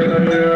Thank you.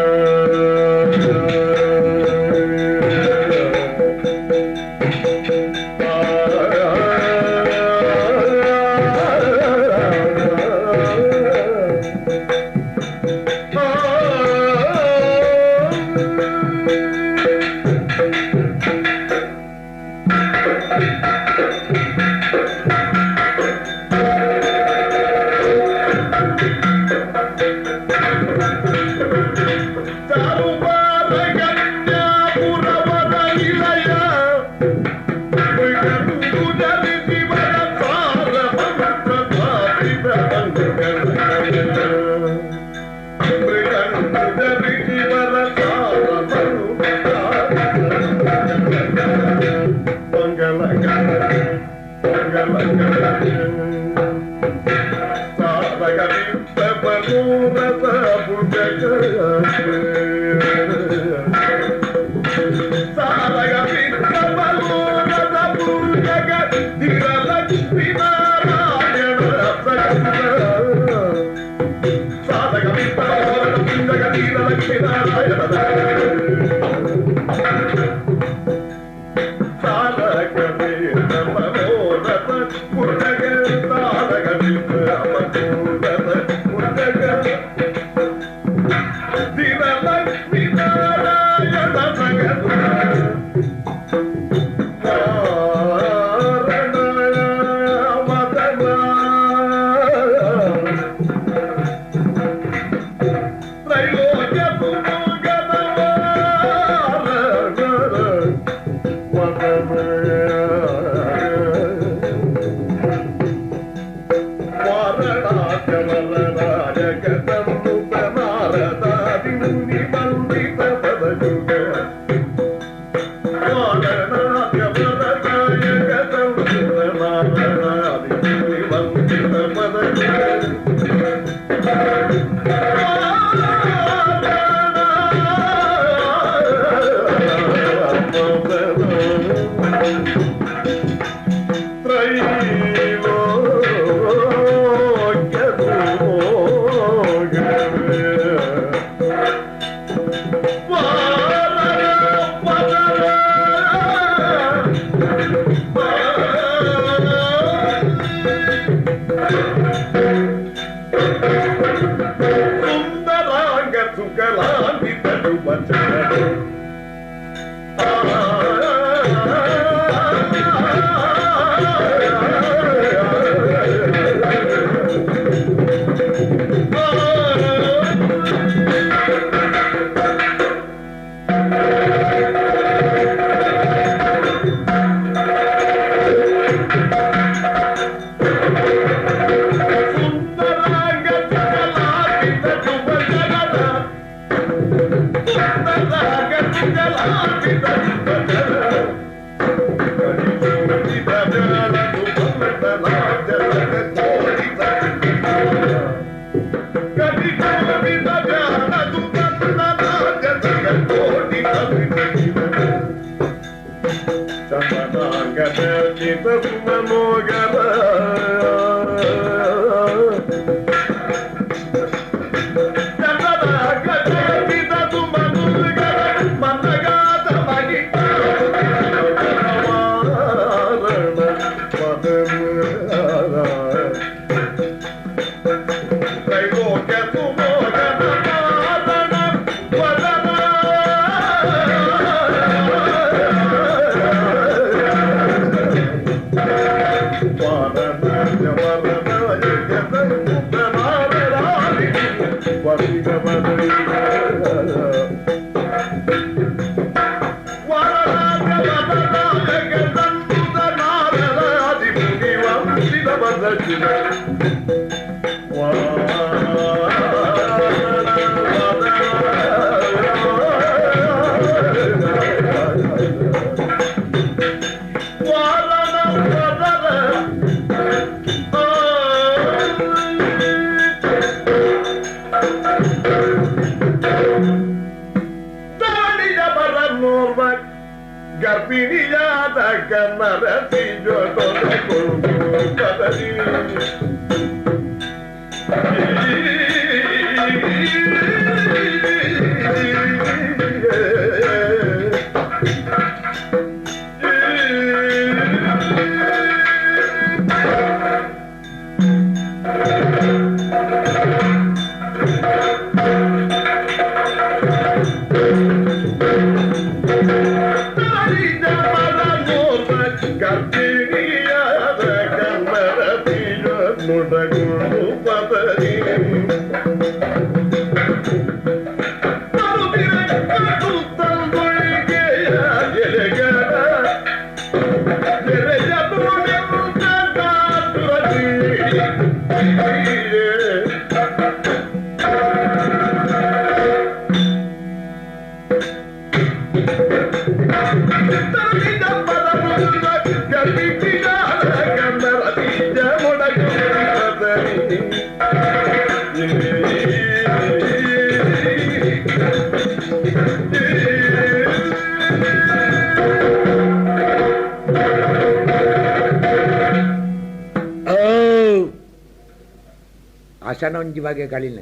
ಅಶನ ಒಂಜಿ ಬಗೆ ಕಳಿನ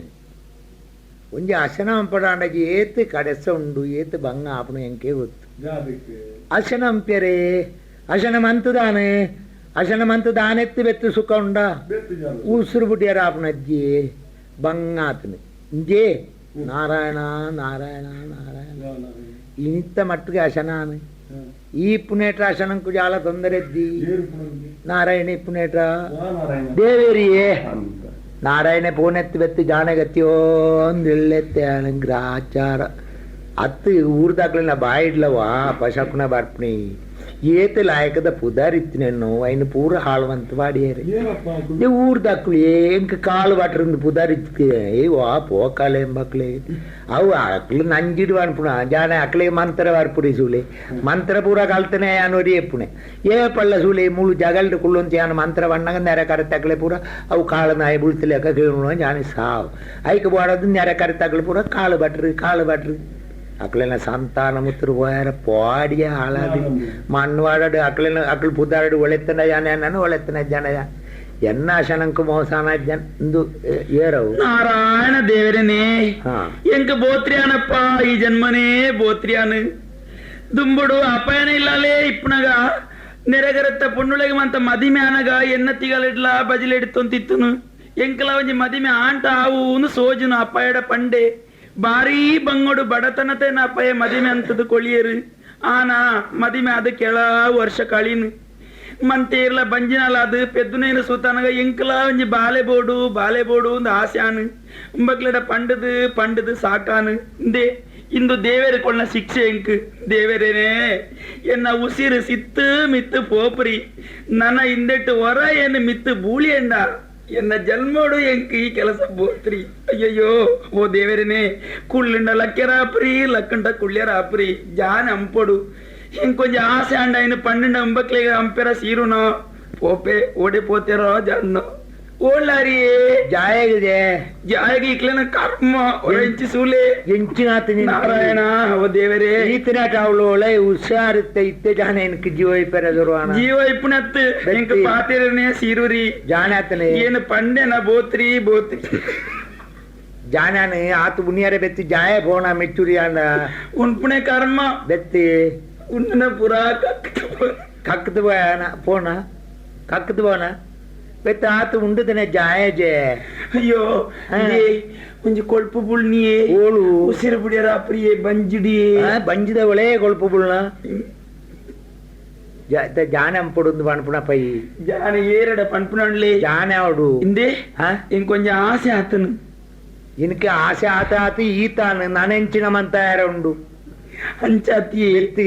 ಒಂಜಿ ಅಶನ ಅಂಪಡಾಂಡಗೆ ಏತ್ ಕಡೆಸ ಉಂಡು ಏತ್ ಬಂಗ ಆಪುನು ಎಂಕೆ ಗೊತ್ತು. ಅಶನ ಅಂಪ್ಯರೇ ಅಶನ ಮಂತುದಾನೆ ಅಶನ ಮಂತು ದಾನೆತ್ತು ಬೆತ್ತು ಸುಖ ಉಂಡ ಉಸುರು ಬುಡಿಯರ ಆಪುನಜ್ಜಿ ಬಂಗಾತನು ಇಂಜೇ ನಾರಾಯಣ ನಾರಾಯಣ ನಾರಾಯಣ ಇನಿತ್ತ ಮಟ್ಟಿಗೆ ಅಶನಾನು ಈ ಪುನೇಟ ಅಶನಂಕು ಜಾಲ ತೊಂದರೆದ್ದಿ ನಾರಾಯಣ ಪುನೇಟ ದೇವೇರಿಯೇ ನಾರಾಯಣ ಪೋನೆತ್ತು ಬೆತ್ತು ಜಾಣಗತ್ತಿಯೋ ಅಂದಿಳ್ಳೆತ್ತೆ ಗ್ರಾಚಾರ ಅತ್ತು ಊರ್ದಾಕ್ಲಿನ ಬಾಯಿಡ್ಲವಾ ಪಶಕುನ ಬರ್ಪಣಿ ಏತ ಲಾಯಕದ ಪುದಾರಿತ್ತಿನೆನ್ನು ಐನು ಪೂರ ಹಾಳುವಂತ ವಾಡಿಯರೆ ಊರ್ದಾಕ್ಲು ಎಂಕ್ ಕಾಲು ಬಾಟ್ರಿಂದ ಪುದಾರಿತ್ತಿ ಏ ವಾ ಪೋಕಾಲೆ ಎಂಬಕ್ಲೆ ಅವು ಅಕ್ಲು ನಂಜಿಡು ಅನ್ಪುಣ ಜಾನೆ ಅಕ್ಲೆ ಮಂತ್ರ ವಾರ್ಪುಡಿ ಸೂಲೆ ಮಂತ್ರ ಪೂರ ಕಲ್ತನೆ ಯಾನ್ ಒರಿ ಎಪ್ಪುಣೆ ಏ ಪಳ್ಳ ಸೂಲೆ ಮುಳು ಜಗಲ್ಡು ಕುಳ್ಳೊಂತ ಯಾನ್ ಮಂತ್ರ ವಣ್ಣಗ ನೆರೆ ಕರೆತಕ್ಲೆ ಪೂರ ಅವು ಕಾಳು ನಾಯಿ ಬುಳ್ತಿಲೆಕ್ಕ ಕೇಳುಣ ಜಾನೆ ಸಾವು ಐಕ್ ಬೋಡದು ನೆರೆ ಕರೆತಕ್ಲೆ ಪೂರ ಕಾಳು ಬಟ್ರು ಕಾಳು ಬಟ್ರು ಅಕ್ಲೆನ ಸಂತಾನ ಮುತ್ತರು ಪೋಯಾರ ಪಾಡಿಯ ಹಾಳಾದಿ ಮಣ್ಣು ಅಕ್ಲೆನ ಅಕ್ಲು ಪುದಾರಡು ಒಳೆತ್ತನ ಯಾನೆ ನಾನು ಒಳೆತ್ತನ ಜನ ಎನ್ನ ಶನಂಕು ಮೋಸಾನ ಜನ್ ಇಂದು ಏರವು ನಾರಾಯಣ ದೇವರನೇ ಎಂಕ ಬೋತ್ರಿಯಾನಪ್ಪ ಈ ಜನ್ಮನೇ ಬೋತ್ರಿಯಾನು ದುಂಬುಡು ಅಪಾಯನ ಇಲ್ಲಾಲೇ ಇಪ್ಪನಗ ನೆರೆಗರತ್ತ ಪೊಣ್ಣುಳಗೆ ಮಂತ ಮದಿಮೆ ಆನಗ ಎನ್ನ ತಿಗಲಿಡ್ಲ ಬಜಿಲೆಡ್ತೊಂತಿತ್ತುನು ಎಂಕಲ ಒಂಜಿ ಮದಿಮೆ ಆಂಟ ಆವು ಸೋಜುನು ಅಪಾಯಡ ಪಂಡೆ ಬಾರೀ ಬಂಗೋಡು ಬಡತನತೇನ ಅಪಾಯ ಮದಿಮೆ ಅಂತದು ಕೊಳಿಯರು ಆನ ಮದಿಮೆ ಅದು ಕೆಳ ವರ್ಷ ಕಳಿನು ಮಂತೇರ್ಲ ಬಂಜಿನಾಲ ಅದು ಪೆದ್ದುನೇನು ಸೂತಾನಗ ಎಂಕಲ ಒಂಜಿ ಬಾಲೆ ಬೋಡು ಬಾಲೆ ಬೋಡು ಒಂದು ಆಸ್ಯಾನು ಉಂಬಕ್ಲೆಡ ಪಂಡದು ಪಂಡದು ಸಾಕಾನು ಇಂದೇ ಇಂದು ದೇವೇರು ಕೊಳ್ಳ ಶಿಕ್ಷೆ ಎಂಕ್ ದೇವರೇನೇ ಎನ್ನ ಉಸಿರು ಸಿತ್ತು ಮಿತ್ತು ಪೋಪ್ರಿ ನನ್ನ ಹಿಂದೆಟ್ಟು ಹೊರ ಏನು ಮಿತ್ತು ಬೂಳಿಯಂಡ ಎನ್ನ ಜನ್ಮೋಡು ಎಂಕ್ ಈ ಕೆಲಸ ಬೋತ್ರಿ ಅಯ್ಯಯ್ಯೋ ಓ ದೇವರೇನೇ ಕುಳ್ಳುಂಡ ಲಕ್ಕೆರಾಪ್ರಿ ಲಕ್ಕಂಡ ಕುಳ್ಳ್ಯರಾಪ್ರಿ ಜಾನ ಅಂಪೊಡು ಇಂಕೊಂಚ ಆಸೆ ಅಂಡ ಇನ್ನು ಪన్నೆಂಡು ಅಂಬಕ್ಲಿಗೆ ಅಂಪೆರ ಸೀರುನೋ ಪೋಪೆ ಓಡೆ ಪೋತೆರೋ ಜನ್ನೋ ಓಳ್ಳಾರಿಯೇ ಜಾಯಗಿದೆ ಜಾಯಗೆ ಇಕ್ಲೆನ ಕರ್ಮ ಒರೆಂಚಿ ಸೂಲೆ ಎಂಚಿನಾತ ನಾರಾಯಣ ಓ ದೇವರೇ ಈತನಾಟ ಅವಳು ಒಳ್ಳೆ ಹುಷಾರಿತ್ತ ಇತ್ತೆ ಜಾನ ಎನಕ್ಕೆ ಜೀವ ಇಪ್ಪೆರದುರುವಾನ ಜೀವ ಇಪ್ಪುನತ್ತು ಎಂಕ್ ಪಾತೆರನೆ ಸೀರುರಿ ಜಾನಾತನೆ ಏನು ಪಂಡೆನ ಬೋತ್ರಿ ಬೋತ್ರಿ ಜಾನಾನು ಆತು ಬುನಿಯರೆ ಬೆತ್ತಿ ಜಾಯ ಪೋಣ ಮೆಚ್ಚುರಿ ಅಂಡ ಉನ್ಪುಣೆ ಕರ್ಮ ಬೆತ್ತಿ ಉನ್ನನ ಪುರಾ ಕಕ್ಕದು ಪೋಣ ಕಕ್ಕದು ಪೋಣ ಬೆತ್ತ ಆತು ಉಂಡುದನೆ ಜಾಯಜೆ ಅಯ್ಯೋ ಒಂಜಿ ಕೊಳ್ಪು ಬುಳ್ನಿಯೇ ಓಳು ಉಸಿರು ಬುಡಿಯರ ಪ್ರಿಯೆ ಬಂಜಿಡಿಯೇ ಬಂಜಿದ ಒಳೆ ಕೊಳ್ಪು ಬುಳ್ನ ಜಾನ ಅಂಪುಡು ಪನ್ಪುಣ ಪೈ ಜಾನ ಏರಡ ಪನ್ಪುಣನ್ಲೆ ಜಾನ ಅವಡು ಇಂದೇ ಇಂಕೊಂಜ ಆಸೆ ಆತನು ಇನ್ಕೆ ಆಸೆ ಆತ ಆತು ಈತಾನು ನಾನೆಂಚಿನ ಮಂತ ಯಾರ ಉಂಡು ಅಂಚಾತಿ ಎತ್ತಿ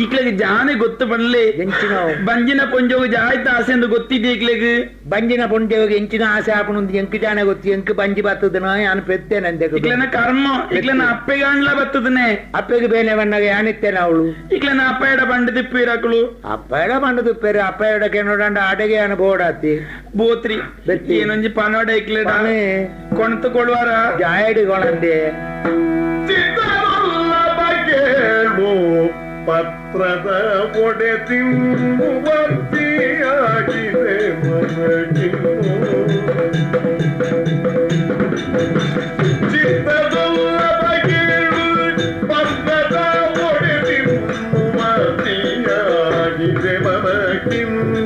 ಇಕ್ಲೆಗ್ ಜಾನೆ ಗೊತ್ತು ಪನ್ಲೆ ಎಂಚಿನ ಬಂಜಿನ ಪೊಂಜೋಗು ಜಾಯ್ತ ಆಸೆ ಎಂದು ಗೊತ್ತಿದ್ದೆ ಇಕ್ಲೆಗ್ ಬಂಜಿನ ಪೊಂಜೋಗು ಎಂಚಿನ ಆಸೆ ಆಪುಣುಂದು ಎಂಕ್ ಜಾನೆ ಗೊತ್ತು ಎಂಕ್ ಬಂಜಿ ಬತ್ತದನ ಯಾನ್ ಪೆತ್ತೇನೆ ಇಕ್ಲೆನ ಕರ್ಮ ಇಕ್ಲೆನ ಅಪ್ಪೆಗಾಂಡ್ಲ ಬತ್ತದನೆ ಅಪ್ಪೆಗೆ ಬೇನೆ ಬಣ್ಣಗ ಯಾನಿತ್ತೇನೆ ಅವಳು ಇಕ್ಲೆನ ಅಪ್ಪೆಡ ಬಂಡ ತಿಪ್ಪಿರಕ್ಳು ಅಪ್ಪೆಡ ಬಂಡ ತಿಪ್ಪೇರು ಅಪ್ಪೆಡ ಕೆನೋಡಂಡ ಅಡಗೆ ಯಾನ ಬೋಡಾತಿ ಬೋತ್ರಿ ಏನೊಂಜಿ ಪನೋಡ ಇಕ್ಲೆಡ ಕೊಣತು ಕೊಡುವಾರ ಜಾಯಡಿ ಕೊಣಂದೆ ಕೇಳು ಪತ್ರದ ಒಡೆ ತಿಂಬುವಂತಿಯಾಗಿದೆ ಮನಗಿನ್ನು ಚಿತ್ತದೊಲ್ಲಭ ಕೇಳು ಪತ್ರದ ಒಡೆ ತಿಂಬುವಂತಿಯಾಗಿದೆ ಮನಗಿನ್ನು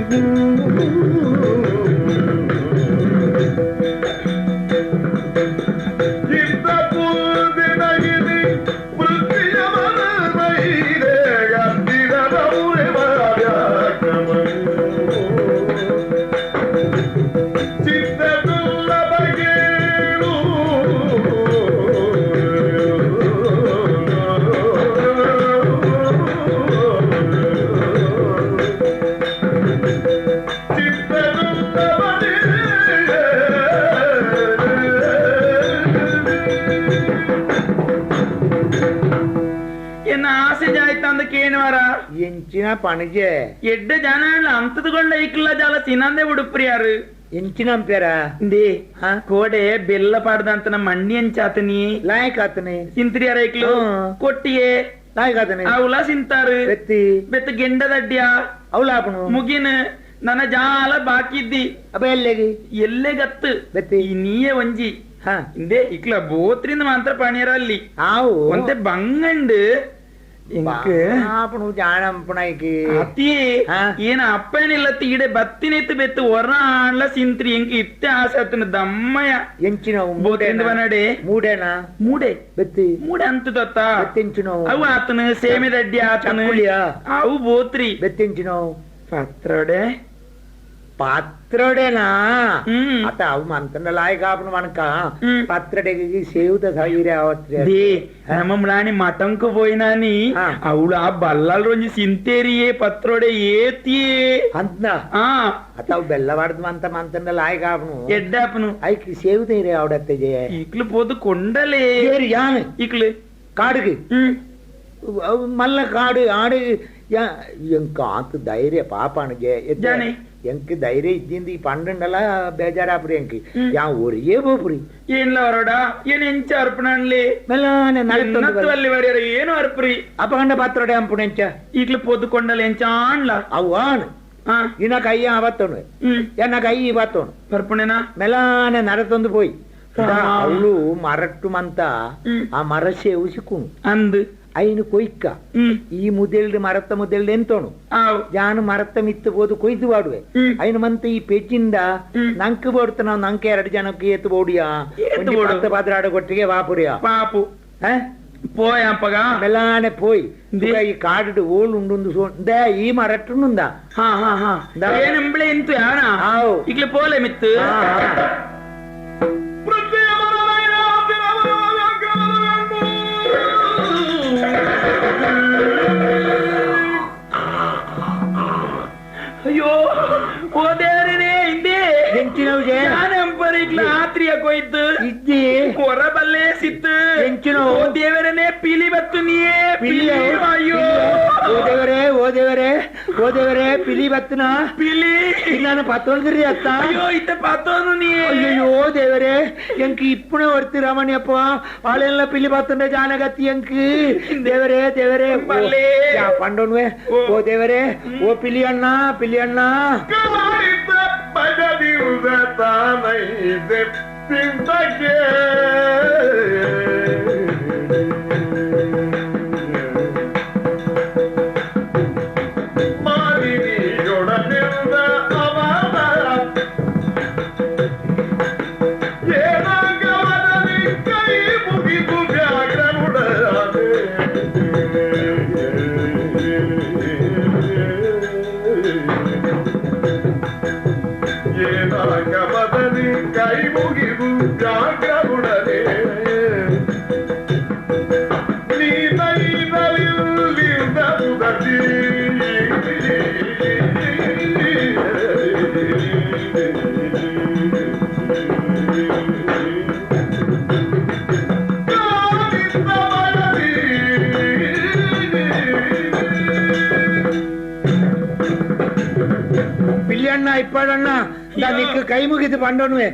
ಎಂಚಿನ ಪಣಜೆ ಎಡ್ಡ ಜನ ಅಂತದಕೊಂಡ ಐಕ್ಲ ಜಾಲ ಸಿನಂದೆ ಉಡುಪ್ರಿಯಾರು ಎಂಚಿನ ಅಂಪ್ಯಾರ ಇಂದೇ ಕೋಡೆ ಬೆಲ್ಲ ಪಾಡ್ದಂತ ನಮ್ಮ ಅಣ್ಣಿ ಅಂಚಾತನಿ ಲಾಯಕ್ ಆತನಿ ಸಿಂತ್ರಿಯಾರ ಐಕ್ಲು ಕೊಟ್ಟಿಯೇ ಲಾಯಕ್ ಆತನಿ ಅವಲ ಸಿಂತಾರು ಬೆತ್ತಿ ಬೆತ್ತ ಗೆಂಡದಡ್ಡಿಯ ಅವಲಾಪನು ಮುಗಿನ ನನ್ನ ಜಾಲ ಬಾಕಿದ್ದಿ ಅಪ್ಪ ಎಲ್ಲೆಗೆ ಎಲ್ಲೆಗತ್ತು ಬೆತ್ತಿ ನೀಯೇ ಒಂಜಿ ಇಂದೇ ಇಕ್ಲ ಬೋತ್ರಿಂದ ಮಾತ್ರ ಪಣಿಯರ ಅಲ್ಲಿ ಆವು ಒಂತೆ ಬಂಗಂಡು ಏನ ಅಪ್ಪನಿಲ್ಲ ಈಡೆ ಬತ್ತಿನೆತ್ತು ಬೆತ್ತು ಒರಾಣ್ಲ ಸಿಂತ್ರಿ ಎಂಕ್ ಇತ್ತೆ ಆಸೆ ಆತನ ದಮ್ಮಯ ಎಂಚಿನ ಬೋತ್ರಿಂದ ಬನಡೆ ಮೂಡೇನ ಮೂಡೆ ಬೆತ್ತಿ ಮೂಡೆ ಅಂತ ತತ್ತ ಬೆತ್ತೆಂಚಿನ ಅವು ಆತನ ಸೇಮೆ ದಡ್ಡಿ ಆತನ ಅವು ಬೋತ್ರಿ ಬೆತ್ತೆಂಚಿನ ಪತ್ರೋಡೆ ಪಾತ್ರಡೆನಾ ಅತ ಅವು ಮಂತನ ಲಾಯಕ ಆಪಣ ಮಣಕ ಪಾತ್ರಡೆಗೆ ಸೇವುದ ಸಾಯಿರೆ ಅವತ್ರೆ they ನಮ್ಮ ಮ್ಲಾನಿ ಮಟಂಕು ಪೋಯಿನಾನಿ ಅವಳು ಆ ಬಲ್ಲಾಲ್ ರೊಂಜಿ ಸಿಂತೇರಿಯೇ ಪತ್ರೋಡೆ ಏತಿಯೇ ಅಂತ ಅತ ಅವು ಬೆಲ್ಲ ವಾಡ್ದು ಮಂತ ಮಂತನ ಲಾಯಕ ಆಪಣು ಎಡ್ಡಾಪನು ಐಕ್ ಸೇವುದ ಇರೆ ಅವಡತ್ತೆ ಜಯ ಇಕ್ಲು ಪೋದು ಕೊಂಡಲೇ ಏರು ಯಾನು ಇಕ್ಲು ಕಾಡುಗೆ ಮಲ್ಲ ಕಾಡು ಆಡು ಎಂಕ ಆತ ಧೈರ್ಯ ಪಾಪಾಣಿಗೆ ಜಾನೆ ಎಂಕ್ ಧೈರ್ಯ ಇದ್ದಿಂದ ಈ ಪಂಡಂಡಲ ಬೇಜಾರಾಪುರಿ ಎಂಕ್ ಯಾ ಒರಿಯೇ ಬೋಪುರಿ ಏನ್ಲ ವರೋಡ ಏನ್ ಎಂಚ ಅರ್ಪಣನ್ಲಿ ಮೆಲ್ಲನೆ ನಡತ್ತು ಅಲ್ಲಿ ವರಿಯರ ಏನು ಅರ್ಪುರಿ ಅಪಗಂಡ ಪಾತ್ರಡೆ ಅಂಪುಣ ಎಂಚ ಈಗ್ಲು ಪೋದು ಕೊಂಡಲ ಎಂಚ ಆಣ್ಲ ಅವು ಆಣ್ ಇನ್ನ ಕೈಯ ಅವತ್ತೋನು ಎನ್ನ ಕೈ ಇವತ್ತೋನು ಪರ್ಪುಣೆನಾ ಮೆಲ್ಲನೆ ನಡತೊಂದು ಪೋಯ್ ಅವಳು ಮರಟ್ಟು ಮಂತ ಆ ಮರ ಸೇವು ಸಿಕ್ಕುನು ಅಂದು ಐನು ಕೊಯ್ಕ ಈ ಮುದೆಲ್ಡು ಮರತ್ತ ಮುದೆಲ್ಡು ಎಂತೋಣು ಜಾನು ಮರತ್ತ ಮಿತ್ತು ಬೋದು ಕೊಯ್ದು ಬಾಡುವೆ ಐನು ಮಂತ ಈ ಪೆಚ್ಚಿಂದ ನಂಕ್ ಬೋಡ್ತ ನಾವು ನಂಕ ಎರಡು ಜನಕ್ಕೆ ಏತು ಬೋಡಿಯಾ ಪತ್ತು ಪಾತ್ರಾಡ ಕೊಟ್ಟಿಗೆ ವಾಪುರಿಯ ಪಾಪು ಪೋಯ್ ಅಪ್ಪಗ ಮೆಲ್ಲಾನೆ ಪೋಯ್ ಈ ಕಾಡು ಓಳು ಉಂಡು ಸೋ ಈ ಮರಟ್ಟುಂದ ಹಾ ಹಾ ಹಾ ಏನಂಬ್ಳೆ ಇಂತು ಯಾನ ಇಕ್ಲೆ ಪೋಲೆ ಮಿತ್ತು ಅಯ್ಯೋ ಓದೇರೇ ಹಿಂದೆ ಆತ್ರಿಯ ಕೊಯ್ತು ಇದ್ದಿ ಹೊರಬಲ್ಲೆ ಸಿತ್ತು ಎಂಚಿನ ಓ ದೇವರನೇ ಪಿಲಿ ಬತ್ತು ನೀಯೇ ಪಿಲಿ ಅಯ್ಯೋ ಓ ದೇವರೇ ಓ ದೇವರೇ ಓ ದೇವರೇ ಪಿಲಿ ಬತ್ತನ ಪಿಲಿ ನಾನು ಪತ್ತೊಂದ್ರಿ ಅತ್ತ ಅಯ್ಯೋ ಇತ್ತ ಪತ್ತೊಂದು ನೀಯೇ ಅಯ್ಯೋ ದೇವರೇ ಎಂಕ್ ಇಪ್ಪುಣೆ ಹೊರ್ತಿ ರಮಣಿಯಪ್ಪ ಆಳೆಲ್ಲ ಪಿಲಿ ಬತ್ತಂಡ ಜಾನಗತ್ತಿ ಎಂಕ್ ದೇವರೇ ದೇವರೇ ಬಲ್ಲೆ ಪಂಡೋನ್ವೆ ಓ ದೇವರೇ ಓ ಪಿಲಿ ಅಣ್ಣ ಪಿಲಿ ಅಣ್ಣ ಪಿಲಿಯಣ್ಣ ಇಪ್ಪಾಡಣ್ಣ ನಿಕ್ಕ ಕೈ ಮುಗಿದು ಪಂಡೋನುವೆ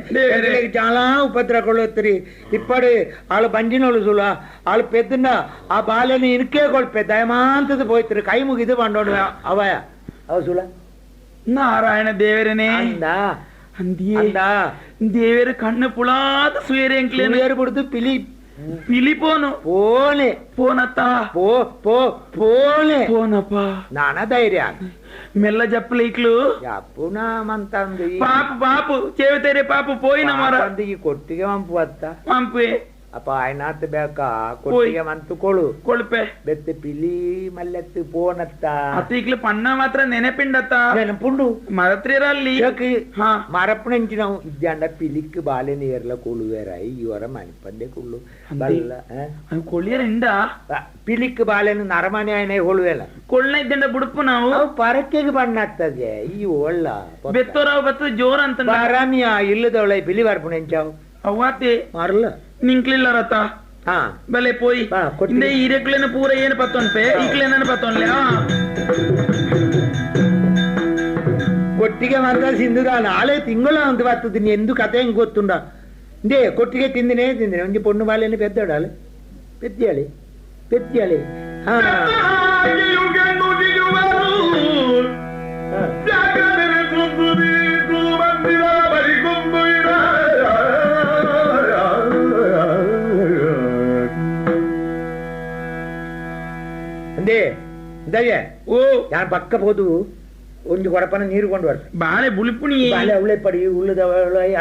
చాలా ఉపద్ర కొళ్ళొత్తిరి ఇప్పడు ఆళ్ళు బంజినోళ్ళు సుల ఆళ్ళు పెద్ద ఆ బాల్యని ఇనుకే కొల్పే దయమాంతది పోయిత్తిరి కై ముగిదు పండోను అవయ ಅವ ಸುಲ ನಾರಾಯಣ ದೇವರನೇ ಅಂದ ಅಂದಿಯೇ ಅಂದ ದೇವರ ಕಣ್ಣು ಪುಳಾದ ಸುಯರೆ ಎಂಕ್ಲೇನು ಸುಯರು ಬಿಡ್ದು ಪಿಲಿ ಪಿಲಿ ಪೋನು ಪೋನೆ ಪೋನತ್ತ ಪೋ ಪೋ ಪೋನೆ ಪೋನಪ್ಪ ನಾನ ಧೈರ್ಯ ಮೆಲ್ಲ ಜಪ್ಪಲ ಇಕ್ಲು ಅಪ್ಪುನ ಮಂತಂದು ಪಾಪು ಪಾಪು ಚೇವತೇರೆ ಪಾಪು ಪೋಯಿನ ಮರ ಅಂದು ಈ ಕೊಟ್ಟಿಗೆ ಮಂಪು ಅತ್ತ ಮಂಪೆ ಅಪ್ಪ ಆಯ್ನಾತ್ ಬೇಕ ಕೊಟ್ಟಿಗೆ ಮಂತು ಕೊಳು ಕೊಳ್ಪೆ ಬೆತ್ತ ಪಿಲಿ ಮಲ್ಲೆತ್ತು ಪೋನತ್ತ ಅತ್ತ ಇಕ್ಲು ಪಣ್ಣ ಮಾತ್ರ ನೆನಪಿಂಡತ್ತ ನೆನಪುಂಡು ಮರತ್ರಿರಲ್ಲಿ ಹಾ ಮರಪ್ಪನೆಂಚಿನ ಇದ್ದಾಂಡ ಪಿಲಿಕ್ ಬಾಲೆ ನೇರ್ಲ ಕೊಳುವೇರಾಯಿ ಇವರ ಮನಿಪಂದೆ ಕುಳ್ಳು ಬಲ್ಲ ಕೊಳಿಯರ ಇಂಡ ಪಿಲಿಕ್ ಬಾಲೆನು ನರಮನೆ ಆಯ್ನೆ ಹೊಳುವೆಲ್ಲ ಕೊಳ್ಳ ಇದ್ದಂಡ ಬುಡುಪು ನಾವು ಅವು ಪರಕ್ಕೆಗೆ ಬಣ್ಣ ಆಗ್ತದೆ ಈ ಒಳ್ಳ ಬೆತ್ತೋರಾವ್ ಬತ್ತ ಜೋರ್ ಅಂತ ಬರಮಿಯ ಇಲ್ಲದವಳ ಪಿಲಿ ಬರ್ಪುಣೆಂಚಾವು ಅವ್ವಾತೆ ಮರಲ ನಿಂಕ್ಲಿಲ್ಲ ರಥ ಹಾ ಬಲೆ ಪೋಯಿ ಇಂದೆ ಈರೆಕ್ಲೇನ ಪೂರ ಏನು ಪತ್ತೊನ್ಪೆ ಈಕ್ಲೇನ ಪತ್ತೊನ್ಲೆ ಕೊಟ್ಟಿಗೆ ಮಾತ್ರ ಸಿಂಧುದ ನಾಳೆ ತಿಂಗಳು ಅಂತ ಬರ್ತದೆ ಎಂದು ಕತೆ ಹೆಂಗ್ ಗೊತ್ತುಂಡ ಇಂದೇ ಕೊಟ್ಟಿಗೆ ತಿಂದಿನೇ ತಿಂದಿನಿ ಒಂಜಿ ಪೊಣ್ಣು ಬಾಲೆನ ಪೆದ್ದಡಾಳೆ ಪೆದ್ದಿಯಾಳೆ ಪೆದ್ದಿಯಾಳೆ ಹಾ ಅಂದೇ ದಯ್ಯ ಓ ಯಾನ್ ಪಕ್ಕ ಪೋದು ಒಂದು ಕೊಡಪನ ನೀರು ಕೊಂಡು ಬರ್ತ ಬಾಳೆ ಬುಳಿಪುಣಿ ಬಾಳೆ ಅವಳೆ ಪಡಿ ಉಳ್ಳದ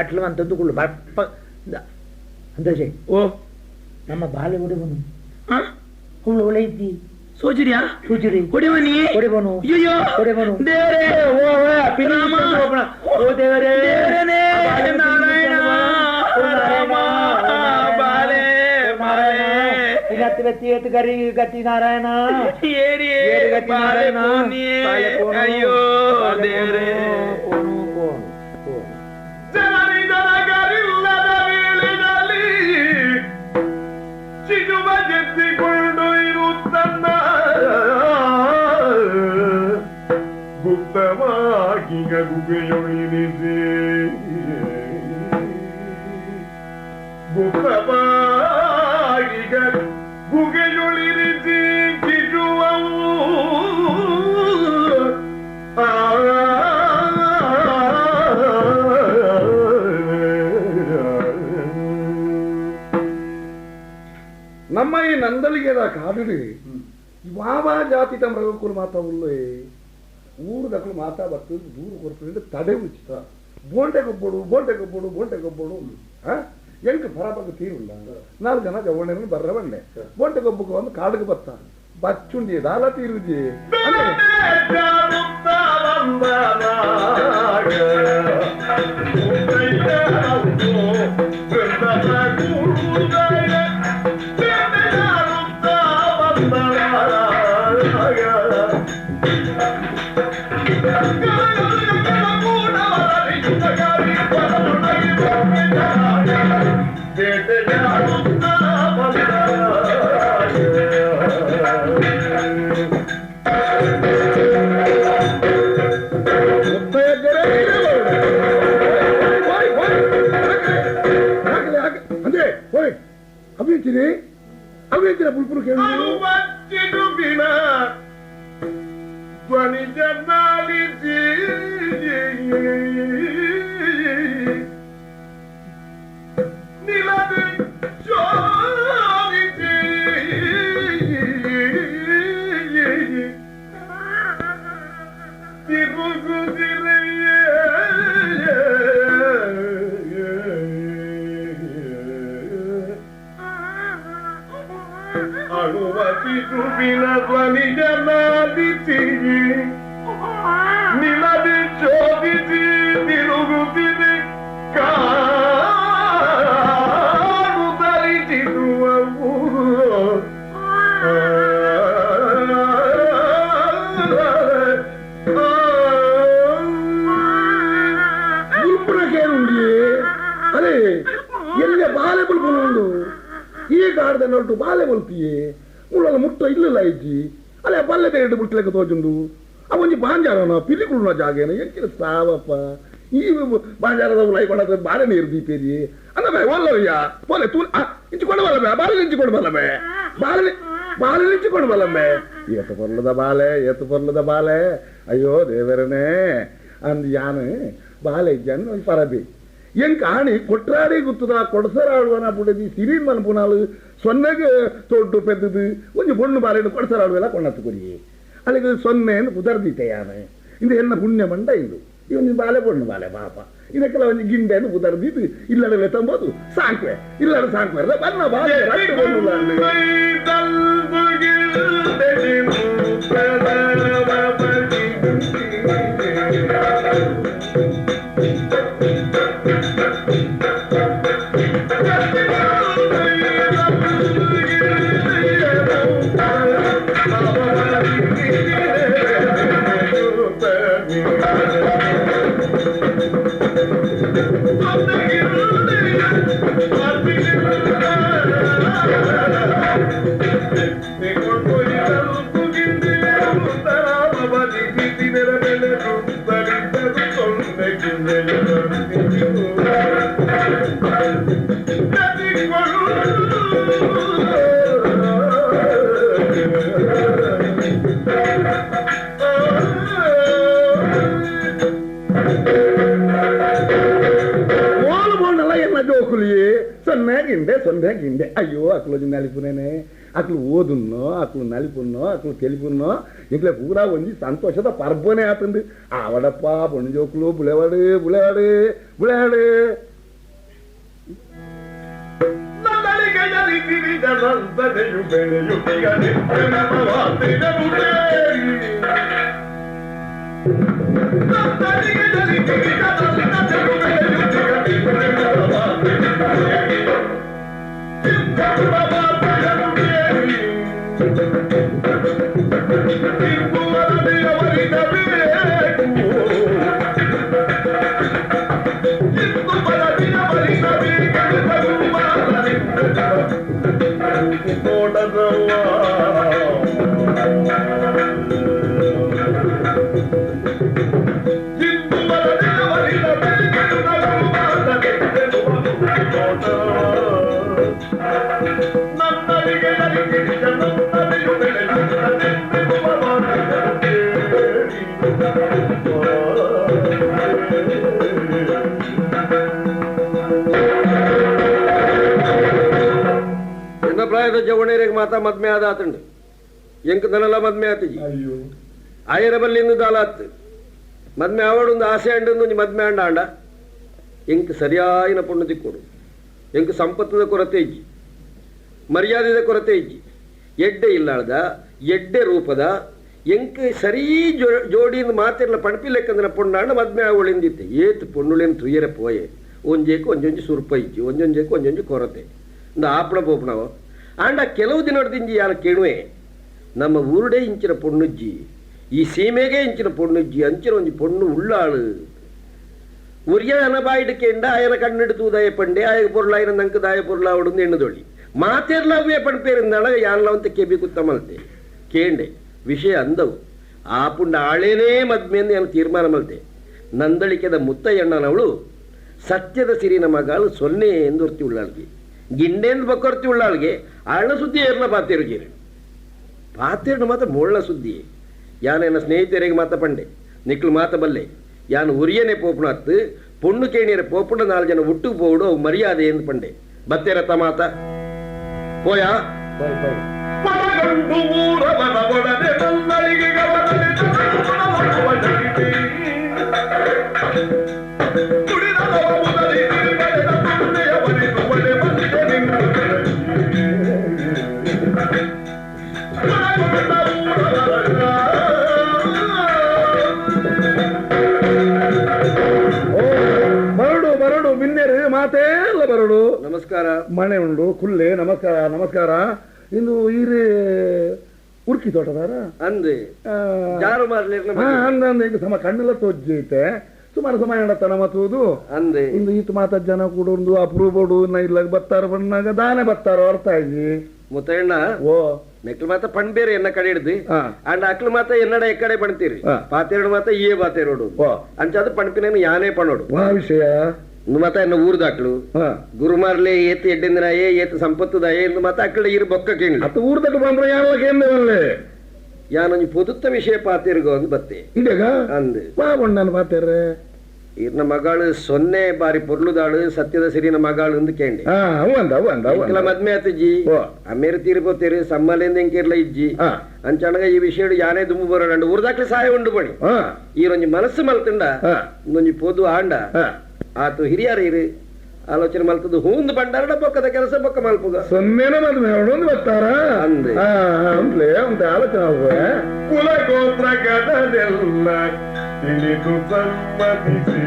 ಅಟ್ಲು ಅಂತದ್ದು ಕುಳ್ಳು ಬಪ್ಪ ಅಂದಾಜೆ ಓ ನಮ್ಮ ಬಾಳೆ ಹೊಡೆವನು ಆ ಅವಳು ಒಳ್ಳೆ ಇದ್ದಿ ಸೋಜಿರಿಯಾ ಸೂಚಿರಿ ಹೊಡೆವನಿ ಹೊಡೆವನು ಅಯ್ಯೋ ಹೊಡೆವನು ದೇವರೇ ಓ ಓ, ಪಿಲಿ ರಾಮ. ಹೋಗೋಣ. ಓ ದೇವರೇ ದೇವರೇ ನಾರಾಯಣ ರಾಮ ಬಾಲೆ ಬಾಲೆ ಗತಿ ಗತಿ ನಾರಾಯಣ ಏರಿ ಏರಿ ಗತಿ ಬಾಲೆ ನಾರಾಯಣ ಪೋನಿ. ಬಾಲೆ ಪೋನು. ಅಯ್ಯೋ ಬಾಲೆ ದೇವರೇ ಪೋನು, ಪೋನು, ಪೋನು. ಜನರಿದನಗರಿಲ್ಲದ ವೇಳೆಯಲ್ಲಿ ಚಿಜುವ ಎತ್ತಿಕೊಂಡು ಇರುತ್ತನ್ನ ಗುಪ್ತವಾಗಿ ಗುಗೆಯೊಳಿರಿಸಿ ಗುಪ್ತವಾಗಿ ಗುಗೆಯೊಳಿರಿಸಿ ಚಿಜುವವು ನಮ್ಮ ಈ ನಂದಳಿಗೆದ ಕಾಡುಡಿ ವಾವ ಜಾತಿ ಮೃಗಕ್ಕೂ ಮಾತಾ ಉಳ್ಳೆ ಊರು ಮಾತಾ ಬರ್ತದೆ ದೂರು ಕೊಡ್ತದೆ ತಡೆ ಉಚಿತ ಬೋಂಟೆ ಗೊಬ್ಬಡು ಬೋಂಟೆ ಗೊಬ್ಬಡು ಬೋಂಟೆ ಗೊಬ್ಬಡು ಎಂಕ್ ಪರಪಕ್ಕ ತೀರುಲ್ಲ ನಾಲ್ಕು ಜನ ಜವಣ್ಣೆ ಬರ್ರ ಬಂಡೆ ಬೋಂಟೆ ಗೊಬ್ಬಕ್ಕೆ ಒಂದು ಕಾಡಿಗೆ ಬತ್ತ ಬಚ್ಚುಂಡಿ ದಾಲ ತೀರುಜಿ ಅಂದ್ರೆ ಹೋಯ್ ಅಭಿಯಂತಿರಿ ಅಭಿಯಂತಿರ ಬುಲ್ಪುರು ಕೇಳಿ ಬುಲ್ಪುನ ಕೇಳುಂಡಿ ಅದೇ ಎಲ್ಲಿ ಬಾಲೆ ಬುಲ್ಪುನ ಉಂಡು ಈ ಕಾಡ್ದ ನೋಟು ಬಾಲೆ ಬಲ್ತಿಯೇ ಮುಳ್ಳಲ್ಲ ಮುಟ್ಟ ಇಲ್ಲಲ್ಲ ಇಜ್ಜಿ ಅಲ್ಲೇ ಬಲ್ಲೆ ಬೇರೆ ಬುಟ್ಲೆಕ್ಕ ತೋಜುಂಡು ಆ ಒಂಜಿ ಬಾಂಜಾರನ ಪಿಲಿಕುಳುನ ಜಾಗೇನ ಎಂಚಿನ ಸಾವಪ್ಪ ಈ ಬಾಂಜಾರದ ಉಲಾಯಿ ಕೊಡದ ಬಾಳೆ ನೀರು ದೀಪೇರಿ ಅಂದ ಒಲ್ಲಯ್ಯ ಪೋಲೆ ತೂ ಇಂಚಿಕೊಂಡು ಬಲ್ಲಮೆ ಬಾಳೆ ಇಂಚಿಕೊಂಡು ಬಲ್ಲಮೆ ಬಾಳೆ ಬಾಳೆ ಇಂಚಿಕೊಂಡು ಬಲ್ಲಮ್ಮೆ ಏತು ಪೊರ್ಲದ ಬಾಲೆ ಏತು ಪೊರ್ಲದ ಬಾಲೆ ಅಯ್ಯೋ ದೇವರನೇ ಅಂದ್ ಯಾನು ಬಾಲೆ ಇಜ್ಜನ್ ಒಂಜಿ ಪರಬಿ ಎಂಕ್ ಆಣಿ ಕೊಟ್ರಾಡಿ ಗುತ್ತದ ಕೊಡಸರಾಡುವನ ಬುಡದಿ ಸಿರಿನ್ ಮನ್ಪುನಾಳು ಸೊನ್ನೆಗೆ ತೊಡ್ಡು ಪೆದ್ದದು ಒಂಜಿ ಬೊಣ್ಣು ಬಾಲೆನು ಕೊಡಸರಾಡುವೆಲ್ಲ ಕೊಂಡತ್ತು ಕೊರಿ ಅಲ್ಲಿಗೆ ಸೊನ್ನೆ ಪುದರ್ದೀತೆ ಯಾನು ಇದು ಎನ್ನ ಪುಣ್ಯ ಮಂಡ ಇದು ಈ ಒಂಜಿ ಬಾಲೆ ಬೊಣ್ಣು ಬಾಲೆ ಪಾಪ ಇದಕ್ಕೆಲ್ಲ ಒಂಜಿ ಗಿಂಡೆನು ಪುದರ್ದೀತು ಇಲ್ಲಡೆ ತಂಬೋದು ಸಾಕ್ವೆ ಇಲ್ಲಡೆ ಸಾಕ್ವೆ ಬನ್ನ ಬಾಲೆ ರಟ್ಟು ಬೊಣ್ಣು ಲಾಂಡು. ಓಲು ಬೋಂಡಲ್ಲ ಎನ್ನ ಜೋಕುಲಿಯೇ ಸೊನ್ನೆ ಗಿಂಡೆ ಗಿಂಡೆ ಸೊನ್ನೆ ಗಿಂಡೆ. ಅಯ್ಯೋ ಅಕ್ಲು ನಲಿಪುನೇನೆ ಅಕ್ಲು ಓದುನ್ನೋ ಅಕ್ಲು ನಲಿಪುನ್ನೋ ಅಕ್ಲು ತೆಲಿಪುನ್ನೋ ಇಂಕ್ಲೆ ಪೂರಾ ಒಂಜಿ ಸಂತೋಷದ ಪರ್ಬನೇ ಆತಂದು. ಆವಡಪ್ಪ ಪೊಣ್ಣು ಜೋಕ್ಲು ಬುಳೆವಾಡು ಬುಳೆವಾಡು ಬುಳೆವಾಡು. ಎನ್ನ ಪ್ರಾಯದ ಜವಣೇರಿಗೆ ಮಾತಾ ಮದ್ಮೆ ಆದ ಆತಂಡು ಎಂಕ್ ದನಲ ಮದ್ಮೆ ಆತಿಜಿ. ಅಯ್ಯೋ ಆಯರ ಬಲ್ಲಿಂದು ದಾಲಾತ್ ಮದ್ಮೆ ಆವಡೊಂದು ಆಸೆ ಅಂಡೊಂದು ಒಂಜಿ ಮದ್ಮೆ ಅಂಡ ಆಂಡ ಎಂಕ್ ಸರಿಯಾಯಿನ ಪೊಣ್ಣು ತಿಕ್ಕೋಡು. ಎಂಕ್ ಸಂಪತ್ತದ ಕೊರತೆ ಇಜ್ಜಿ, ಮರ್ಯಾದೆದ ಕೊರತೆ ಇಜ್ಜಿ, ಎಡ್ಡೆ ಇಲ್ಲಾಳ್ದ ಎಡ್ಡೆ ರೂಪದ ಎಂಕ್ ಸರೀ ಜೋಡಿಯಿಂದ ಮಾತಿರ್ಲ ಪಣಪಿಲೆಕ್ಕಂದಿನ ಪೊಣ್ಣಾಂಡ ಮದ್ಮೆ ಆವಳಿಂದಿತ್ತೆ. ಏತ್ ಪೊಣ್ಣುಳೇನು ತುಯ್ಯರೆ ಪೋಯೆ ಒಂಜೇಕು ಒಂಜೊಂಜಿ ಸುರ್ಪ ಇಜ್ಜಿ, ಒಂಜೊಂಜೇಕು ಒಂಜೊಂಜಿ ಕೊರತೆ ಇಂದ ಆಪಣ ಪೋಪಣವ ಆಂಡ ಕೆಲವು ದಿನದಿಂಜಿ ಯಾರು ಕೇಳುವೆ ನಮ್ಮ ಊರುಡೇ ಇಂಚಿನ ಪೊಣ್ಣುಜ್ಜಿ, ಈ ಸೀಮೆಗೆ ಇಂಚಿನ ಪೊಣ್ಣುಜ್ಜಿ, ಅಂಚಿನ ಒಂಜಿ ಪೊಣ್ಣು ಉಳ್ಳಾಳು ಉರಿಯ ಅನಬಾಯಿಡ್ ಕೇಂಡ ಆಯನ ಕಣ್ಣಿಡು ತೂದಾಯ ಪಂಡೆ ಆಯ ಪೊರ್ಲಾಯಿನ ನಂಕ ದಾಯ ಪೊರ್ಲಾವಡು ಎಣ್ಣುದೊಳ್ಳಿ ಮಾತೇರ್ಲ ಅವೇ ಪಣ್ಪೇರಿಂದಾಳ ಯಾನ್ಲವಂತ ಕೆಬಿ ಕುತ್ತ ಮಲ್ತೆ ಕೇಂಡೆ ವಿಷಯ ಅಂದವು. ಆ ಪುಂಡ ಆಳೇನೇ ಮದ್ಮೆಂದು ನಾನು ತೀರ್ಮಾನ ಮಲ್ತೆ. ನಂದಳಿಕೆದ ಮುತ್ತಯ್ಯಣ್ಣನವಳು ಸತ್ಯದ ಸಿರಿನ ಮಗಳು ಸೊನ್ನೆ ಎಂದು ಹೊರ್ತಿ ಉಳ್ಳಾಳ್ಗೆ ಗಿಂಡೆಂದು ಬಕ್ಕೊರ್ತಿ ಉಳ್ಳಾಳ್ಗೆ ಆಳ್ನ ಸುದ್ದಿ ಏರ್ಲ ಪಾತೇರು ಪಾತೇರು ಮಾತ್ರ ಮೋಳ್ನ ಸುದ್ದಿ. ಯಾನೇನ ಸ್ನೇಹಿತರಿಗೆ ಮಾತ ಪಂಡೆ ನಿಕ್ಲು ಮಾತ ಬಲ್ಲೆ ಯಾನು ಉರಿಯನೆ ಪೋಪುಣತ್ತು ಪೊಣ್ಣು ಕೇಣಿಯರ ಪೋಪುಣ ನಾಲ್ ಜನ ಒಟ್ಟು ಪೋಡು ಅವು ಮರ್ಯಾದೆ ಎಂದು ಪಂಡೆ ಬತ್ತೇರತ್ತ ಮಾತ ಪೋಯಾ. ಬರಡು ಬರಡು ಬಿನ್ನೇರು ಮಾತೇ ಅಲ್ಲ ಬರಡು. ನಮಸ್ಕಾರ. ಮನೆ ಉಂಡು ಕುಲ್ಲೆ. ನಮಸ್ಕಾರ ನಮಸ್ಕಾರ. ಇಂದು ಈರೆ ಉರ್ಕಿ ತೋಟದಾರ ಅಂದೆ ಜಾರು ಮಾರ್ಲಿರ್ನ ಅಂದ ಅಂದ ಈಗ ಸಮ ಕಣ್ಣೆಲ್ಲ ತೋಜ್ಜೈತೆ ಸುಮಾರು ಸಮಯ ನಡತನ ಮತ್ತುವುದು ಅಂದೆ ಇಂದು ಈತ ಮಾತ ಜನ ಕೂಡ ಒಂದು ಅಪರೂಪಡು ಇಲ್ಲ ಬತ್ತಾರ ಬಣ್ಣಾಗ ದಾನೆ ಬತ್ತಾರ ಅರ್ಥ ಆಗಿ ಮುತ್ತಣ್ಣ ಓ ನೆಕ್ಲು ಮಾತ ಪಣ್ ಬೇರೆ ಎನ್ನ ಕಡೆ ಹಿಡ್ದು ಅಂಡ್ ಅಕ್ಲು ಮಾತ ಎನ್ನಡ ಎಕ್ಕಡೆ ಪಣ್ತೀರಿ ಪಾತೇರುಡು ಮಾತ ಏ ಪಾತೇರೋಡು ಅಂಚಾದ ಪಣ್ಪಿನೇನು ಯಾನೇ ಪಣೋಡು ವಾ ವಿಷಯ ಮಾತ ಎನ್ನ ಊರ್ದಾಕ್ಲು ಗುರುಮಾರ್ಲೆ ಏತ್ ಎಡ್ಡೆಂದಿನಾಯೇ ಏತ್ ಸಂಪತ್ತುದಾಯೇ ಎಂದು ಮಾತ ಅಕ್ಕಡೆ ಇರು ಬೊಕ್ಕ ಕೇಳಿ ಅತ್ತ ಊರ್ದಕ್ಕೆ ಬಂದ್ರೆ ಯಾರಲ್ಲ ಕೇಂದ್ರವಲ್ಲೇ ಯಾನೊಂಜಿ ಪೊದುತ್ತ ವಿಷಯ ಪಾತೇರ್ಗೋ ಅಂದ್ ಬತ್ತೆ ಇಡಗ ಅಂದ್ ವಾ ಬಣ್ಣನ ಪಾತೇರ್ರೆ ಇರ್ನ ಮಗಳು ಸೊನ್ನೆ ಬಾರಿ ಪೊರ್ಲುದಾಳು ಸತ್ಯದ ಸಿರಿನ ಮಗಳು ಎಂದು ಕೇಂಡೆ ಮದ್ಮೆ ಆತಜ್ಜಿ ಅಮ್ಮೇರು ತೀರ್ಪೋತೇರು ಸಮ್ಮಲೇಂದ ಎಂಕಿರ್ಲ ಇಜ್ಜಿ ಅಂಚಣಗ ಈ ವಿಷಯ ಯಾನೇ ದುಂಬು ಬರೋಣ ಊರ್ದಾಕ್ಲೆ ಸಹಾಯ ಉಂಡು ಬಣಿ ಈರೊಂಜಿ ಮನಸ್ಸು ಮಲ್ತುಂಡ ಒಂದೊಂಜಿ ಪೊದು ಆಂಡ ಆತು ಹಿರಿಯರ ಇರು ಆಲೋಚನೆ ಮಲ್ತದ್ದು ಹೂಂದು ಬಂಡಾರಡ ಬೊಕ್ಕದ ಕೆಲಸ ಬೊಕ್ಕ ಮಲ್ಪುಗ ಸೊನ್ನೆನ ಮದ್ಮೆ ಒಂದು ಬರ್ತಾರ ಅಂದೆ ಅಂದ್ಲೆ ಆಲೋಚನೆ ಕುಲ ಗೋತ್ರ ಗದನೆಲ್ಲ ತಿಳಿದು ಸಮ್ಮತಿಸಿ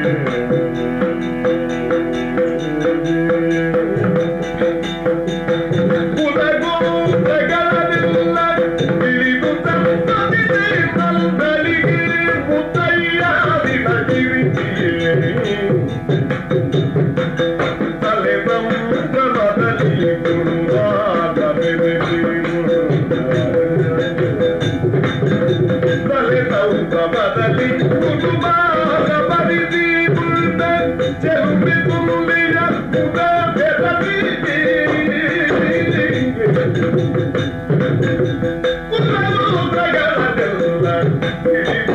ಕುಲ ಗೋತ್ರಗಳೆಲ್ಲ ತಿಳಿದು ಸಮ್ಮತಿಸಿ ನಂದಳಿಗೆ ಮುತ್ತಯ್ಯಾದಿನ ಕಿರಿಚಿಯೇ ತಲೆ ಸಂಭ್ರಮದಲ್ಲಿ ಗುರುವಾದ ಬೆರೆಸಿ ತಲೆ ಸಂಭ್ರಮದಲ್ಲಿ ಕುಟುಂಬದ ಬರಿಸಿ ಉಳ್ದ ಚೆಲುಮೆ ತುಳುಮೆಯ ಮುದ ಬೆರಸಿ ಕುಲಗೋತ್ರಗಳೆಲ್ಲ ತಿಳಿದು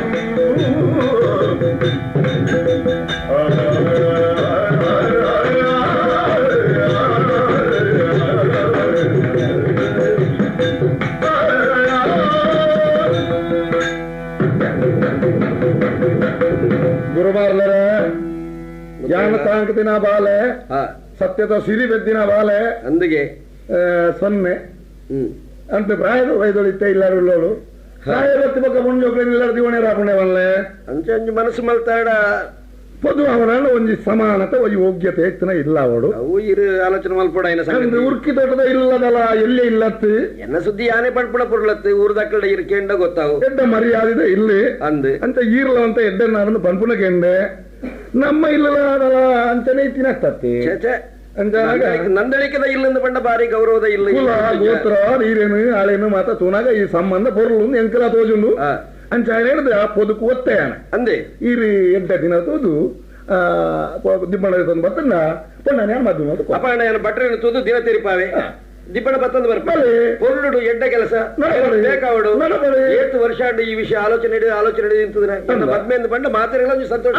ತಾಂಕತಿನ ಬಾಲೆ ಸತ್ಯದ ಸಿರಿ ಬೆದ್ದಿನ ಬಾಲೆ ಅಂದಿಗೆ 0 ಅಂತ ಪ್ರಾಯದ ವಯದೊಳಿತ್ತೆ ಇಲ್ಲಾರು ಪ್ರಾಯ ಬೊಕ್ಕ ಪೊಣ್ಣು ಇಲ್ಲಾರು ದಿವಣೆ ರಾಪುಣೆ ವಲ್ಲೆ ಅಂಚೆ ಅಂಜು ಮನಸ್ಸು ಮಲ್ತಾಡ ಪೊದು ಅವನ ಒಂಜಿ ಸಮಾನತೆ ಒಂಜಿ ಯೋಗ್ಯತೆ ಎತ್ತನ ಇಲ್ಲ ಅವಳು ಅವು ಇರು ಆಲೋಚನೆ ಮಲ್ಪಡ ಉರ್ಕಿ ತೋಟದ ಇಲ್ಲದಲ್ಲ ಎಲ್ಲಿ ಇಲ್ಲತ್ತು ಎನ್ನ ಸುದ್ದಿ ಯಾನೇ ಪಡ್ಪಡ ಪೊರ್ಲತ್ತು ಊರ್ದಕ್ಕಡ ಇರ್ಕೇಂಡ ಗೊತ್ತಾವು ಎಡ್ಡ ಮರ್ಯಾದಿದ ಇಲ್ಲಿ ಅಂದು ಅಂತ ಈರ್ಲ ಅಂತ ಎಡ್ಡ ನಾನು ಪನ್ಪುನಕೆಂಡೆ ನಮ್ಮ ಇಲ್ಲದ ಅಂಚನೆ ತಿನ್ನತ್ತತ್ತಿ ನಂದಳಿಕದ ಇಲ್ಲಂದು ಪಂಡ ಬಾರಿ ಗೌರವದ ಇಲ್ಲ ಕುಲ ಗೋತ್ರ ನೀರೇನು ಆಳೇನು ಮಾತ ತೂನಾಗ ಈ ಸಂಬಂಧ ಪೊರ್ಲು ಎಂಕಲ ತೋಜುಂಡು ಅಂಚ ಹೇಳಿದ್ರೆ ಆ ಪೊದಕು ಒತ್ತೆಯಾನ ಅಂದೆ ಈ ಎಡ್ಡ ದಿನ ತೋದು ದಿಬ್ಬಣ ತಂದು ಬತ್ತನ್ನ ಪೊಣ್ಣ ಯಾರು ಮದುವೆ ಅಪ್ಪಣ್ಣ ಏನು ಭಟ್ರೇನು ತೂದು ದಿನ ತೆರಿಪಾವೆ ದಿಬ್ಬಣ ಬತ್ತಂದು ಬರ್ಪಾಳೆ ಪೊರ್ಲುಡು ಎಡ್ಡ ಕೆಲಸ ಬೇಕಾವಡು 8 ವರ್ಷ ಈ ವಿಷಯ ಆಲೋಚನೆ ಹಿಡಿದು ಆಲೋಚನೆ ಹಿಡಿದು ನಿಂತದ ಮದ್ಮೆಂದು ಬಂಡ ಮಾತಾಡ ಸಂತೋಷ.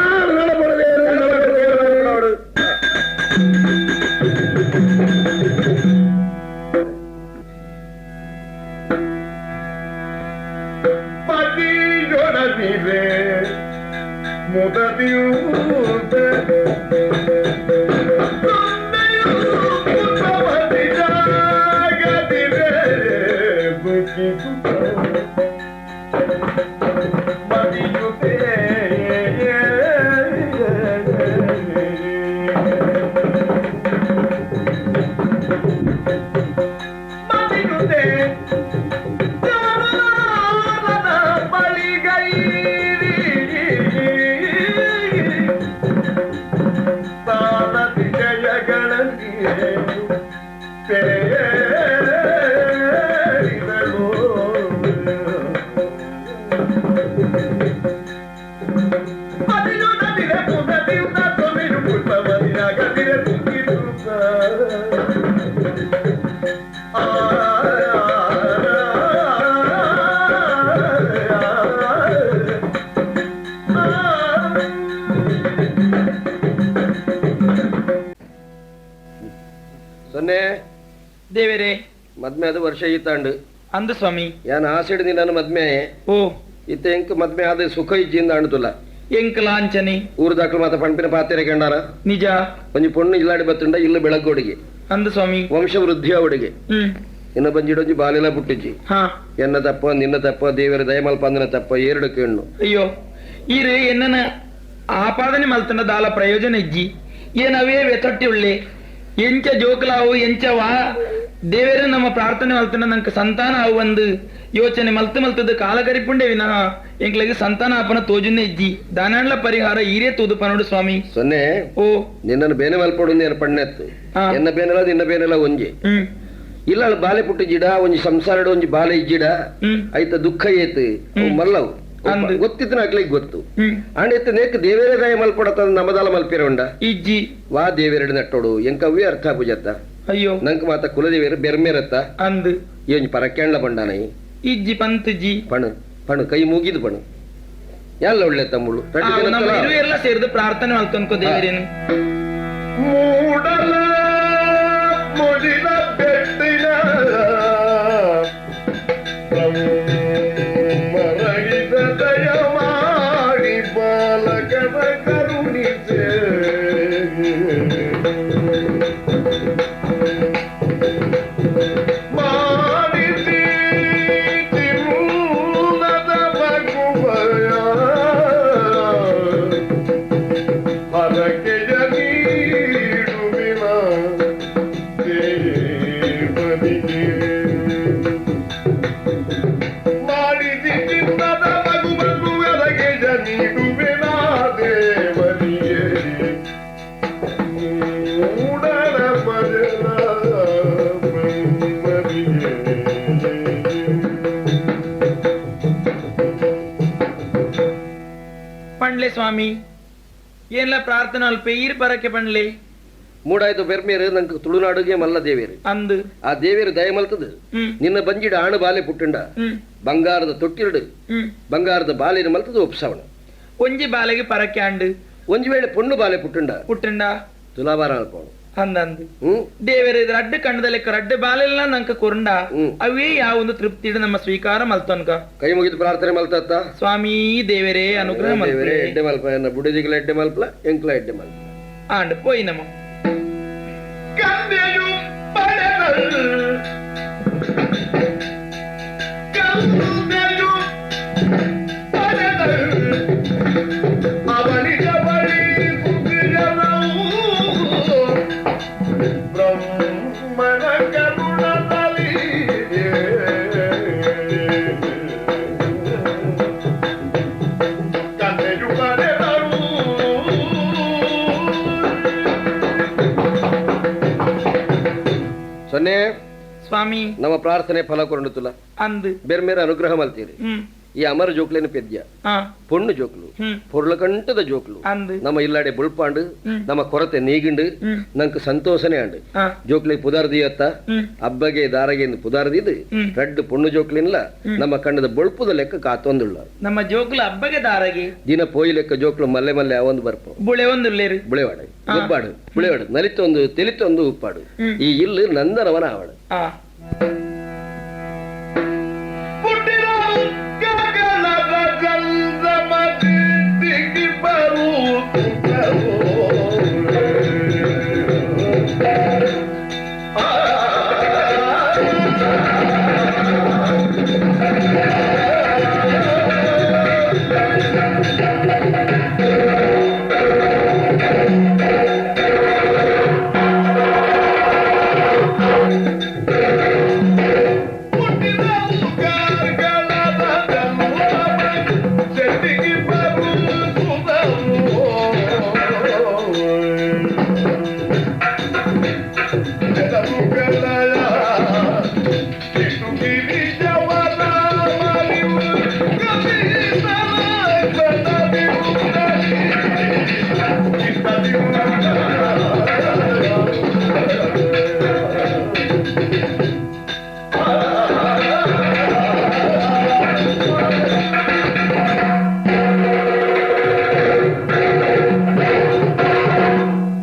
ದೇವರೇ ಮದ್ಮೆ ಅದು ವರ್ಷ ಈತಾಂಡು ಅಂದು ಸ್ವಾಮಿ ಯಾನ್ ಆಸೆಡ್ ನಾನು ಮದ್ಮೆ ಓ ಇತ್ತ ಎಂಕ್ ಮದ್ಮೆ ಆದ ಸುಖ ಇಜ್ಜಿಂದ ಅಣುತುಲ್ಲ ಎಂಕ್ ಲಾಂಛನೆ ಊರು ದಾಖಲು ಮಾತ ಪಂಪಿನ ಪಾತೆರೆ ಕಂಡಾರ ನಿಜ ಒಂಜಿ ಪೊಣ್ಣು ಇಲ್ಲಾಡಿ ಬತ್ತುಂಡ ಇಲ್ಲ ಬೆಳಗ್ಗೋಡಿಗೆ ಅಂದು ಸ್ವಾಮಿ ವಂಶವೃದ್ಧಿ ಅವಡಿಗೆ ಇನ್ನ ಬಂಜಿಡೊಂಜಿ ಬಾಲೆಲ ಪುಟ್ಟಿಜ್ಜಿ ಎನ್ನ ತಪ್ಪ ನಿನ್ನ ತಪ್ಪ ದೇವರ ದಯಮಲ್ಪ ಅಂದಿನ ತಪ್ಪ ಎರಡು ಕೆಣ್ಣು. ಅಯ್ಯೋ ಈರು ಎನ್ನನ ಆಪಾದನೆ ಮಲ್ತನ ದಾಲ ಪ್ರಯೋಜನ ಇಜ್ಜಿ ಏನವೇ ವ್ಯಥಟ್ಟಿ ಉಳ್ಳೆ ಎಂಚ ಜೋಕಲಾವು ಎಂಚ ವಾ ದೇವರೇ ನಮ್ಮ ಪ್ರಾರ್ಥನೆ ಮಲ್ತನ ನಂಗೆ ಸಂತಾನ ಅವು ಒಂದು ಯೋಚನೆ ಮಲ್ತು ಮಲ್ತದ ಕಾಲ ಕರಿಪುಂಡೆ ವಿನಃ ಎಂಕ್ಲಗೆ ಸಂತಾನ ಅಪನ ತೋಜುನ್ನೇ ಇಜ್ಜಿ ದಾನಾಂಡ್ಲ ಪರಿಹಾರ ಈರೇ ತೂದು ಪನೋಡು ಸ್ವಾಮಿ. ಸೊನ್ನೆ ಓ ನಿನ್ನನ್ನು ಬೇನೆ ಮಲ್ಪಡು ಏನು ಪಣ್ಣೆತ್ತು ಎನ್ನ ಬೇನೆಲ್ಲ ನಿನ್ನ ಬೇನೆಲ್ಲ ಒಂಜಿ ಇಲ್ಲ ಬಾಲೆ ಪುಟ್ಟ ಜಿಡ ಒಂಜಿ ಸಂಸಾರಡ ಒಂಜಿ ಬಾಲೆ ಇಜ್ಜಿಡ ಐತ ದುಃಖ ಏತು ಮಲ್ಲವು ಗೊತ್ತಿತ್ತು ಅಕ್ಲಿಗೆ ಗೊತ್ತು ಅಂಡ್ ಇತ್ತ ನೇಕ್ ದೇವೇರೆ ದಯ ಮಲ್ಪಡತ ನಮದಾಲ ಮಲ್ಪಿರ ಉಂಡ ಇಜ್ಜಿ ವಾ ದೇವೇರಡು ನಟ್ಟೋಡು ಎಂಕವೇ ಅರ್ಥ ಪೂಜತ್ತ ಅಯ್ಯೋ ನಂಗೆ ಮಾತ ಕುಲದೇವೇರು ಬೆರ್ಮೇರತ್ತ ಅಂದು ಏಂಜಿ ಪರಕ್ಯಾಂಡ್ಲ ಬಂಡಾನೈ ಇಜ್ಜಿ ಪಂತುಜಿ ಪಣು ಪಣು ಕೈ ಮುಗಿದು ಪಣು ಎಲ್ಲ ಒಳ್ಳೆ ತಮ್ಮಳು ನಮ್ಮ ಇರುವೆಲ್ಲ ಸೇರಿದು ಪ್ರಾರ್ಥನೆ ಮಲ್ತೊನ್ಕೋ ದೇವರೇನು ಮೂಡಲ ಮುಡಿದ ಬೆಟ್ಟಿನ ಮರಗಿದ ದಯ ಮಾಡಿ ಬಾಲಕನ ಕರುಣಿಸೆ ಮಾಡಿಸಿ ತಿರುನದ ಮಗುವಯ ಹರಕೆಯ ನೀಡುವಿನ ದೇವನಿಗೆ ಮಾಡಿಸಿ ಚಿನ್ನದ ಮಗು ಮಗು ಹರಕೆಯ ನೀಡುವಿನ ದೇವನಿಗೆ ಮೂಡಲ ಪಜಲ ಬ್ರಹ್ಮನಿಗೆ. ಪಂಡ್ಲೆ ಸ್ವಾಮಿ ಏನ್ಲ ಪ್ರಾರ್ಥನೆ ಅಲ್ಪ ಈರ್ ಬರಕ್ಕೆ ಪಂಡ್ಲೆ ಮೂಡಾಯ್ತು ಬೆರ್ಮೇರು ನಂಗೆ ತುಳುನಾಡುಗೆ ಮಲ್ಲ ದೇವೇರು ಅಂದು ಆ ದೇವೇರು ದಯ ಮಲ್ತದ ನಿನ್ನ ಬಂಜಿಡ ಆಣು ಬಾಲೆ ಪುಟ್ಟಂಡ ಬಂಗಾರದ ತೊಟ್ಟಿರಡು ಬಂಗಾರದ ಬಾಲೆನ ಮಲ್ತದ ಒಪ್ಸವಣ ಒಂಜಿ ಬಾಲೆಗೆ ಪರಕ್ಕೆ ಅಂಡು ಒಂಜಿ ವೇಳೆ ಪೊಣ್ಣು ಬಾಲೆ ಪುಟ್ಟಂಡ ಪುಟ್ಟಂಡ ತುಲಾಭಾರ ಅಲ್ಪವಣ ಅಂದಂದು ದೇವರ ರಡ್ಡು ಕಣ್ಣದ ಲೆಕ್ಕ ರಡ್ಡು ಬಾಲೆಲ್ಲ ನಂಕ ಕೊರಂಡ ಅವೇ ಯಾವ ಒಂದು ತೃಪ್ತಿ ನಮ್ಮ ಸ್ವೀಕಾರ ಮಲ್ತನ್ಕ ಕೈ ಮುಗಿದು ಪ್ರಾರ್ಥನೆ ಮಲ್ತತ್ತ ಸ್ವಾಮಿ ದೇವರೇ ಅನುಗ್ರಹ ದೇವರೇ ಎಡ್ಡೆ ಮಲ್ಪ ಎನ್ನ ಬುಡಿದಿಗಳ ಎಡ್ಡೆ ಮಲ್ಪಲ ಎಂಕ್ಲ ಎಡ್ಡೆ ಮಲ್ಪ. ಆಂಡ್ ಪೋಯಿನಮ್ಮ ಕಂದೆಯು ಪಡೆದಳು ಕಂದೆಯು ಪಡೆದಳು ಅವನಿಗ ಬಳಿ ಕುಬಿಯನವು ಬ್ರಹ್ಮನ ಕರುಣದಲ್ಲಿ ಕಂದೆಯು ಪಡೆದರು. ಸೊನ್ನೆ ಸ್ವಾಮಿ ನಮ್ಮ ಪ್ರಾರ್ಥನೆ ಫಲ ಕೊರಂಡುತ್ತಲ್ಲ ಅಂದು ಬೇರೆ ಬೇರೆ ಅನುಗ್ರಹ ಮಲ್ತೀರಿ. ಈ ಅಮರ ಜೋಕ್ಲೇನು ಪೆದ್ಯ ಪೊಣ್ಣು ಜೋಕ್ಲು ಪೊರ್ಲಕಂಟದ ಜೋಕ್ಲು ನಮ್ಮ ಇಲ್ಲಾಡೆ ಬುಳ್ಪಾಂಡು ನಮ್ಮ ಕೊರತೆ ನೀಗಿಂಡು ನಂಗೆ ಸಂತೋಷನೇ ಅಂಡು ಜೋಕ್ಲಿ ಪುದಾರ್ದಿಯತ್ತ ಅಬ್ಬಗೆ ದಾರಗೆ ಎಂದು ಪುದಾರ್ದಿದ್ದು ರಡ್ಡು ಪೊಣ್ಣು ಜೋಕ್ಲಿನ್ಲ ನಮ್ಮ ಕಣ್ಣದ ಬೊಳ್ಪುದ ಲೆಕ್ಕ ಕಾತೊಂದುಳ್ಳ ನಮ್ಮ ಜೋಕ್ಲು ಅಬ್ಬಗೆ ದಾರಗೆ ದಿನ ಪೋಯಿ ಲೆಕ್ಕ ಜೋಕ್ಲು ಮಲ್ಲೆ ಮಲ್ಲೆ ಅವೊಂದು ಬರ್ಪು ಬುಳೆ ಒಂದುಲ್ಲೇರು ಬುಳೆವಾಡು ಗೊಬ್ಬಾಡು ಬುಳೆವಾಡು ನಲಿತೊಂದು ತಿಳಿತೊಂದು ಉಪ್ಪಾಡು ಈ ಇಲ್ಲು ನಂದನವನ ಆವಡು.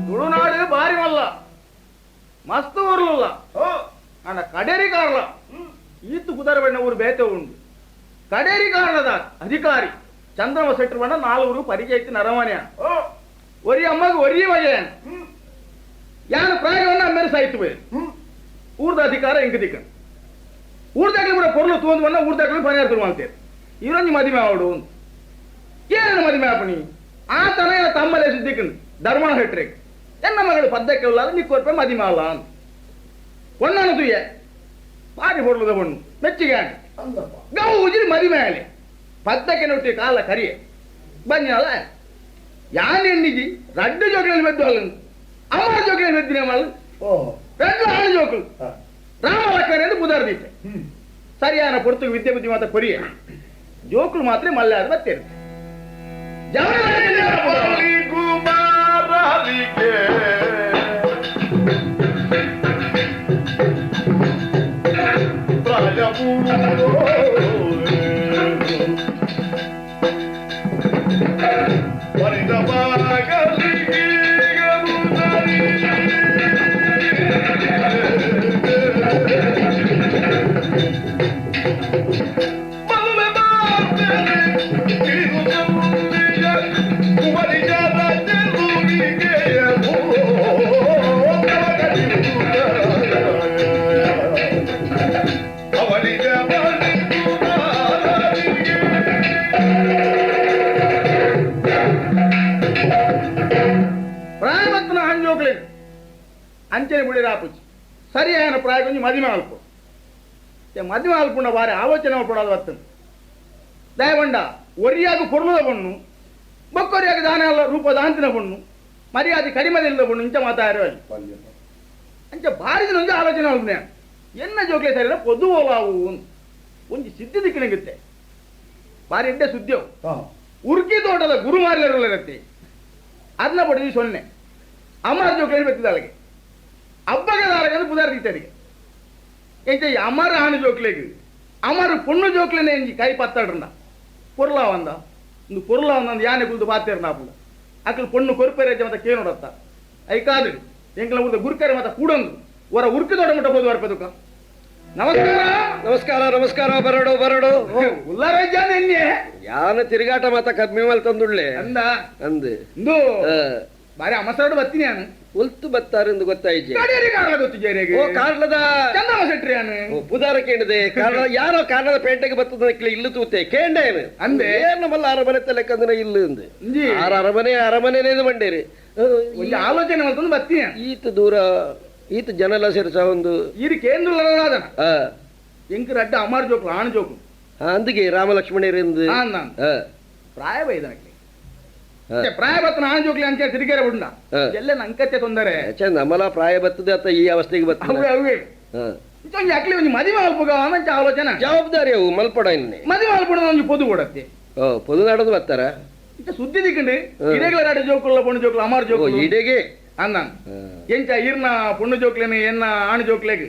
ತುಳುನಾಡು ಬಾರಿ ಮಲ್ಲ ಮಸ್ತ್ ಊರ್ಲಲ್ಲ ಅಂಡ ಕಡೇರಿ ಕಾರ್ಲ ಈತು ಕುದರ ಬಣ್ಣ ಊರು ಬೇತೆ ಉಂಡು ಕಡೇರಿ ಕಾರ್ಲದ ಅಧಿಕಾರಿ ಚಂದ್ರಮ ಸೆಟ್ರು ಬಣ್ಣ ನಾಲ್ವರು ಪರಿಚಯ ನರಮನೆಯ ಒರಿ ಅಮ್ಮಗ ಒರಿ ಮಜೆ ಯಾನು ಪ್ರಾಯವನ್ನು ಅಮ್ಮೇಲೆ ಸಾಯ್ತು ಬೇ ಊರ್ದ ಅಧಿಕಾರ ಇಂಕ ದಿಕ್ಕ ಊರ್ದಾಗಲಿ ಕೂಡ ಪೊರ್ಲು ತೋಂದು ಬಣ್ಣ ಊರ್ದಾಗಲಿ ಪನಿಯಾರ ಮಾಡ್ತೇವೆ ಇವರೊಂಜಿ ಮದುವೆ ಆವಡು ಏನು ಮದುವೆ ಆಪಣಿ ಆತನ ತಮ್ಮಲೆ ಸುದ್ದಿಕ್ಕಂಡು ಧರ್ಮಣ ಹೆಟ್ರೆ ಎನ್ನ ಮಗಳು ಪದ್ದಕ್ಕೆ ಉಳ್ಳಾದ ನಿಕ್ಕೊರ್ಪೆ ಮದಿಮೆ ಅಲ್ಲ ಅಂತ ಒಣ್ಣನು ತುಯ್ಯ ಬಾರಿ ಹೊಡ್ಲದ ಹೊಣ್ಣು ಮೆಚ್ಚಿಗೆ ಗೌ ಉಜಿರಿ ಮದಿಮೆ ಆಲೆ ಪದ್ದಕ್ಕೆ ನೊಟ್ಟಿ ಕಾಲ ಕರಿಯ ಬಂಜಾಲ ಯಾನ್ ಎಣ್ಣಿಜಿ ರಡ್ಡು ಜೋಕಿನಲ್ಲಿ ಮೆದ್ದು ಅಲ್ಲ ಅಮ್ಮ ಜೋಕಿನಲ್ಲಿ ಮೆದ್ದಿನ ಮಗಳು ರಡ್ಡು ಆಳು ಜೋಕುಲು ರಾಮ ಲಕ್ಕನೆ ಬುಧಾರ್ದಿಟ್ಟೆ ಸರಿಯಾನ ಪೊರ್ತು ವಿದ್ಯೆ ಬುದ್ಧಿ ಮಾತ ಕೊರಿಯ ಜೋಕುಲು ಮಾತ್ರ ಮಲ್ಲಾದ ಬತ್ತೇನೆ ಪ್ರಾಯಮತ್ತನ ಹಂಜೋಗ್ಲೇನು ಅಂಚನೆ ಬುಳಿರಾಪುಚಿ ಸರಿಯಾದ ಪ್ರಾಯ ಕೊಂಚ ಮದಿಮೆ ಅಲ್ಪ ಮದಿಮೆ ಅಲ್ಪುಂಡ ಬಾರಿ ಆಲೋಚನೆ ಮಲ್ಪಡೋದು ಬರ್ತದೆ ದಯವಂಡ ಒರಿಯಾಗ ಪೊರ್ಲುದ ಬಣ್ಣು ಬೊಕ್ಕೊರಿಯಾಗ ದಾನ ಅಲ್ಲ ರೂಪ ದಾಂತಿನ ಬಣ್ಣು ಮರ್ಯಾದೆ ಕಡಿಮೆ ಇಲ್ಲದ ಬಣ್ಣು ಇಂಚ ಮಾತಾಡೋ ಅಲ್ಲಿ ಅಂಚ ಬಾರಿ ದಿನ ಒಂಜಿ ಆಲೋಚನೆ ಮಲ್ಪುನೆ ಎನ್ನ ಜೋಕ್ಲೆ ಸರಿ ಪೊದು ಹೋಲಾವು ಒಂಜಿ ಸಿದ್ಧಿ ದಿಕ್ಕಿನಗುತ್ತೆ ಬಾರಿ ಎಡ್ಡೆ ಸುದ್ದಿಯವು ಉರ್ಕಿ ತೋಟದ ಗುರು ಮಾರ್ಲರತ್ತೆ ಅದನ್ನ ಪಡೆದು ಸೊನ್ನೆ ಅಮರ ಜೋಕ್ಲೆ ಬೆತ್ತಿದಾಳಿಗೆ ಅಬ್ಬಗೆ ದಾರಗಂದು ಪುದಾರ್ ದೀತರಿಗೆ ಎಂಚ ಅಮರ ಆಣು ಜೋಕ್ಲೆಗ್ ಅಮರ ಪೊಣ್ಣು ಜೋಕ್ಲೆನೆ ಎಂಜಿ ಕೈ ಪತ್ತಾಡ್ರಂದ ಪೊರ್ಲ వంద ಇಂದು ಪೊರ್ಲ వంద ಯಾನೆ ಕುಲ್ದು ಬಾತೇರ್ನ ಆಪುಂಡ ಅಕ್ಲು ಪೊಣ್ಣು ಕೊರ್ಪೆರೆ ಮತ್ತ ಕೇನೋಡತ್ತ I ಕಾದು ಎಂಕ್ಲ ಊರ್ದ ಗುರ್ಕರೆ ಮತ್ತ ಕೂಡೊಂದು ಹೊರ ಉರ್ಕಿ ತೋಟ ಮುಟ್ಟ ಬೋದು ಬರ್ಪದುಕ. ನಮಸ್ಕಾರ ನಮಸ್ಕಾರ ನಮಸ್ಕಾರ. ಬರಡು ಬರಡು ಉಲ್ಲಾರಜ್ಜಾನೆ ಯಾನ ತಿರುಗಾಟ ಮಾತ ಕಮ್ಮಿ ಮೇಲೆ ತಂದುಳ್ಳೆ ಅಂದ ಅಂದು ಇಂದು ಬಾರಿ ಅಮಸರಡು ಬತ್ತೀನಿ ನಾನು. ಒಲ್ತು ಬತ್ತಾರ ಎಂದು ಗೊತ್ತಾಯ್ತು. ಕಾರ್ಲ ಗೊತ್ತು ಜೇರಿಗೆ. ಓ ಕಾರ್ಲದ ಚಂದ್ರಮ ಶೆಟ್ರಿ ಯಾನು. ಓ ಪುದಾರ ಕೇಂಡದೆ ಕಾರ್ಲ ಯಾರೋ ಕಾರ್ಲದ ಪೇಂಟೆಗೆ ಬತ್ತದ ಇಲ್ಲು ತೂತೆ ಕೇಂಡೇನು ಅಂದೆ ಏನು ಮಲ್ಲ ಅರಮನೆ ತಲೆಕಂದ್ರೆ ಇಲ್ಲು ಅಂದೆ. ಅರಮನೆ ಅರಮನೆನೇದು ಬಂಡೇರಿ ಒಂದು ಆಲೋಚನೆ ಮಾಡ್ಕೊಂಡು ಬತ್ತೀನಿ. ಈತ ದೂರ ಈತ ಜನಲ ಸೇರ್ಸ ಒಂದು ಈರು ಕೇಂದ್ರ ಎಂಕ್ ರಡ್ಡ ಅಮರ್ ಜೋಕು ಆಣ್ ಜೋಕು ಅಂದಿಗೆ ರಾಮ ಲಕ್ಷ್ಮಣರಿಂದ ಪ್ರಾಯ ಬೈದನಕ್ಕೆ ಪ್ರಾಯ ಬತ್ತನ ಆಣ್ ಜೋಕ್ಲಿ ಅಂತ ತಿರುಗೇರ ಉಂಡ ಎಲ್ಲ ನಂಕತ್ತೆ ತೊಂದರೆ ನಮ್ಮಲ ಪ್ರಾಯ ಬರ್ತದೆ ಅತ್ತ ಈ ಅವಸ್ಥೆಗೆ ಬರ್ತದೆ. ಅವೇ ಅಕ್ಲಿ ಒಂದು ಮದುವೆ ಮಲ್ಪುಗ ಮಂಚ ಆಲೋಚನೆ ಜವಾಬ್ದಾರಿ ಅವು ಮಲ್ಪಡ ಇನ್ನೆ ಮದುವೆ ಮಲ್ಪಡ ಒಂಜಿ ಪೊದು ಕೊಡತ್ತೆ. ಓ ಪೊದು ನಾಡೋದು ಬರ್ತಾರ ಸುದ್ದಿ ದಿಕ್ಕಂಡು ಇಡೆಗಳ ರಡ್ಡ ಜೋಕುಲ್ಲ ಪೊಣ್ಣು ಜೋಕ್ಲು ಅಮರ್ ಜೋಕು ಇಡೆಗೆ ಅಂದ ಎಂಚ ಇರ್ನ ಪೊಣ್ಣು ಜೋಕ್ಲೇನು ಎನ್ನ ಆಣ್ ಜೋಕ್ಲೆಗ್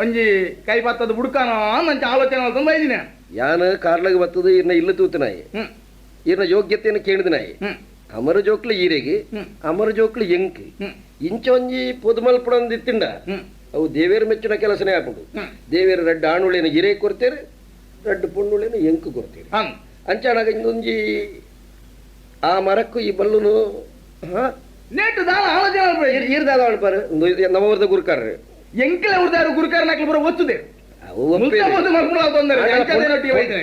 ಒಂಜಿ ಕೈ ಪತ್ತದ ಬುಡ್ಕಾನೋ ಅಂಚ ಆಲೋಚನೆ ಮಲ್ತೊಂದು ಬೈದಿನ. ಯಾನ ಕಾರ್ಲಗ್ ಬತ್ತದು ಇರ್ನ ಇಲ್ಲು ತೂತನಾಯಿ ಇರ್ನ ಯೋಗ್ಯತೆಯನ್ನು ಕೇಳಿದನಾಯಿ ಅಮರ ಜೋಕ್ಲು ಈರೆಗೆ ಅಮರ ಜೋಕ್ಲು ಎಂಕ್ ಇಂಚ ಒಂಜಿ ಪೊದು ಮಲ್ಪಡೊಂದು ಇತ್ತಿಂಡ ಅವು ದೇವೇರ ಮೆಚ್ಚಿನ ಕೆಲಸನೇ ಹಾಕೊಂಡು ದೇವೇರ ರಡ್ಡ ಆಣುಳೇನು ಹಿರೇ ಕೊಡ್ತೇರೆ ರಡ್ಡ ಪೊಣ್ಣುಳೇನು ಎಂಕ್ ಕೊಡ್ತೇರೆ ಅಂಚಾನಾಗ ಇನ್ನೊಂಜಿ ಆ ಮರಕ್ಕೂ ಈ ಬಲ್ಲುನು ನೇಟು ದಾಲ ಆಲೋಚನೆ ಈರ್ದಾದ ಅಳ್ಪಾರು ನಮ್ಮವರದ ಗುರುಕಾರರು ಎಂಕಲ ಉರ್ದಾರು ಗುರುಕಾರನಾಕ್ಲು ಬರೋ ಒತ್ತುದೆ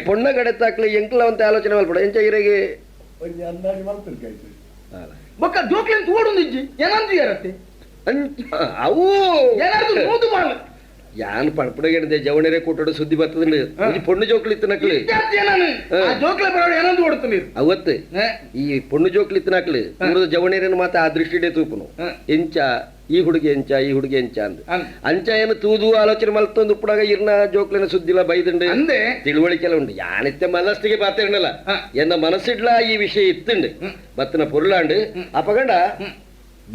ಪೊಣ್ಣ ಗಡೆತ್ತಾಕ್ಲಿ ಎಂಕ್ಲ ಅಂತ ಆಲೋಚನೆ ಮಲ್ಪಡ ಎಂಚ ಇರೆಗೆ ಬೊಕ್ಕ ಜೋಕ್ಲಿನ್ ತೋಡುಂದಿಜ್ಜಿ ಏನಂತ ಯಾರತ್ತೆ ಅವು ಏನಾದ್ರು ನೂದು ಬಾಳು ಯಾನ್ ಪಡ್ಪಡಗೇನದೆ ಜವಣರೇ ಕೂಟಡು ಸುದ್ದಿ ಬರ್ತದೆ ಪೊಣ್ಣು ಜೋಕ್ಲಿ ಇತ್ತು ನಕ್ಲಿ ಜೋಕ್ಲೆ ಬರೋಡು ಏನಂತ ಓಡುತ್ತ ಅವತ್ತು ಈ ಪೊಣ್ಣು ಜೋಕ್ಲಿ ಇತ್ತು ನಕ್ಲಿ ಊರದ ಜವಣೇರನ್ನು ಮಾತ್ರ ಆ ದೃಷ್ಟಿಡೇ ತೂಪುನು ಎಂಚ ಈ ಹುಡುಗಿ ಎಂಚ ಈ ಹುಡುಗಿ ಎಂಚ ಅಂದ್ ಅಂಚ ಏನು ತೂದು ಆಲೋಚನೆ ಮಲ್ತೊಂದು ಉಪ್ಪುಡಾಗ ಇರ್ನ ಜೋಕ್ಲಿನ ಸುದ್ದಿಲ್ಲ ಬೈದಂಡು ಅಂದೆ ತಿಳುವಳಿಕೆಲ್ಲ ಉಂಡು ಯಾನಿತ್ತೆ ಮನಸ್ಸಿಗೆ ಬಾತಿರ್ನಲ್ಲ ಎನ್ನ ಮನಸ್ಸಿಡ್ಲ ಈ ವಿಷಯ ಇತ್ತುಂಡು ಬತ್ತನ ಪೊರುಳಾಂಡು ಅಪಗಂಡ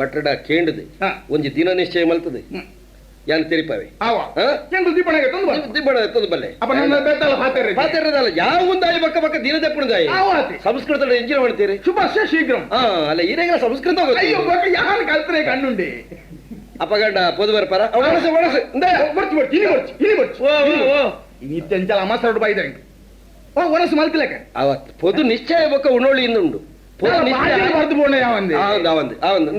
ಬಟ್ಟಡ ಕೇಂಡದು ಒಂಜಿ ದಿನ ನಿಶ್ಚಯ ಮಲ್ತದೆ ಯಾನ್ ತೆರಿಪಾವೆ ಬಲ್ಲೆ ಯಾವ ಒಂದಾಯಿ ಬಕ್ಕ ಬಕ್ಕ ದಿನ ದಪ್ಪಣದಾಯಿ ಸಂಸ್ಕೃತ ಎಂಜಿನ ಮಾಡ್ತೀರಿ ಶುಭ ಶೀಘ್ರ ಅಲ್ಲ ಈರೆಗೆಲ್ಲ ಸಂಸ್ಕೃತ ಯಾರು ಕಣ್ಣುಂಡಿ ಅಪಗಂಡ ಪೊದು ಬರ್ಪಾರ ಒಣಸು ಒಣಸು ನಿತ್ಯಂಚಲ ಅಮಸರಡು ಬೈದ ಓ ಒಣಸು ಮಲ್ತಿಲಕ ಅವತ್ತು ಪೊದು ನಿಶ್ಚಯ ಬಕ್ಕ ಉಣೋಳಿ ಇಂದುಂಡು ಬರೆದು ಬೋಣ ಯಾವಂದೆ ಅವಂದು ಅವಂದು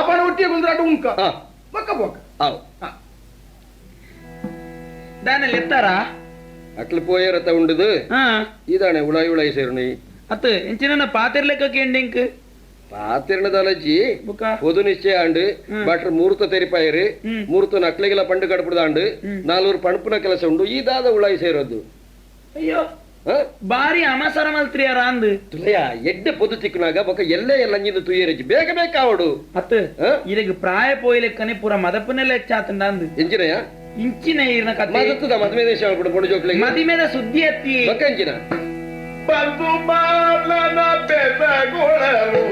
ಅಪನ ಒಟ್ಟಿಗೆ ಗುಂದ್ರಾಟ ಉಂಕ ಬಕ್ಕ ಬೊಕ್ಕ ಅವು ದಾನಲ್ಲಿ ಎತ್ತಾರ ಅಟ್ಲು ಪೋಯರತ ಉಂಡುದು ಇದಾಣೆ ಉಳಾಯಿ ಉಳಾಯಿ ಸೇರುಣಿ ಅತ್ತು ಎಂಚಿನ ಪಾತಿರ್ಲೆಕ್ಕ ಕೇಂಡಿಂಕ್ ಪಾತಿರ್ಣದಲಜ್ಜಿ ಪೊದು ನಿಶ್ಚಯ ಆಂಡು ಬಟ್ರ ಮೂರ್ತ ತೆರಿಪಾಯರು ಮೂರ್ತ ನಕ್ಲಿಗೆಲ್ಲ ಪಂಡು ಕಡಪುದಾಂಡು ನಾಲ್ವರು ಪಣಪುನ ಕೆಲಸ ಉಂಡು ಈ ದಾದ ಉಳಾಯಿ ಸೇರೋದು. ಅಯ್ಯೋ ಬಾರಿ ಅಮಸರ ಮಲ್ತ್ರಿಯಾರ ಅಂದು ತುಲಯ ಎಡ್ಡೆ ಪೊದು ತಿಕ್ಕನಾಗ ಬೊಕ ಎಲ್ಲೇ ಎಲ್ಲ ಅಂಜಿಂದ ತುಯ್ಯರಜ್ಜಿ ಬೇಗ ಬೇಕಾವಡು ಅತ್ತು ಇರಗ್ ಪ್ರಾಯ ಪೋಯ್ಲೆಕ್ಕನೆ ಪೂರ ಮದಪನೆಲ್ಲ ಹೆಚ್ಚಾತಂಡ ಅಂದು ಎಂಚಿನಯ ಇಂಚಿನ ಇರ್ನ ಕತೆ ಮದತ್ತದ ಮದುವೆ ದೇಶ ಪೊಣ್ಣು ಜೋಕ್ಲಿಗೆ ಮದಿಮೇದ ಸುದ್ದಿ ಅತ್ತಿ ಬೊಕ ಎಂಚಿನ ಬಂದು ಬಾಲನ ಬೆದಗೊಳಲು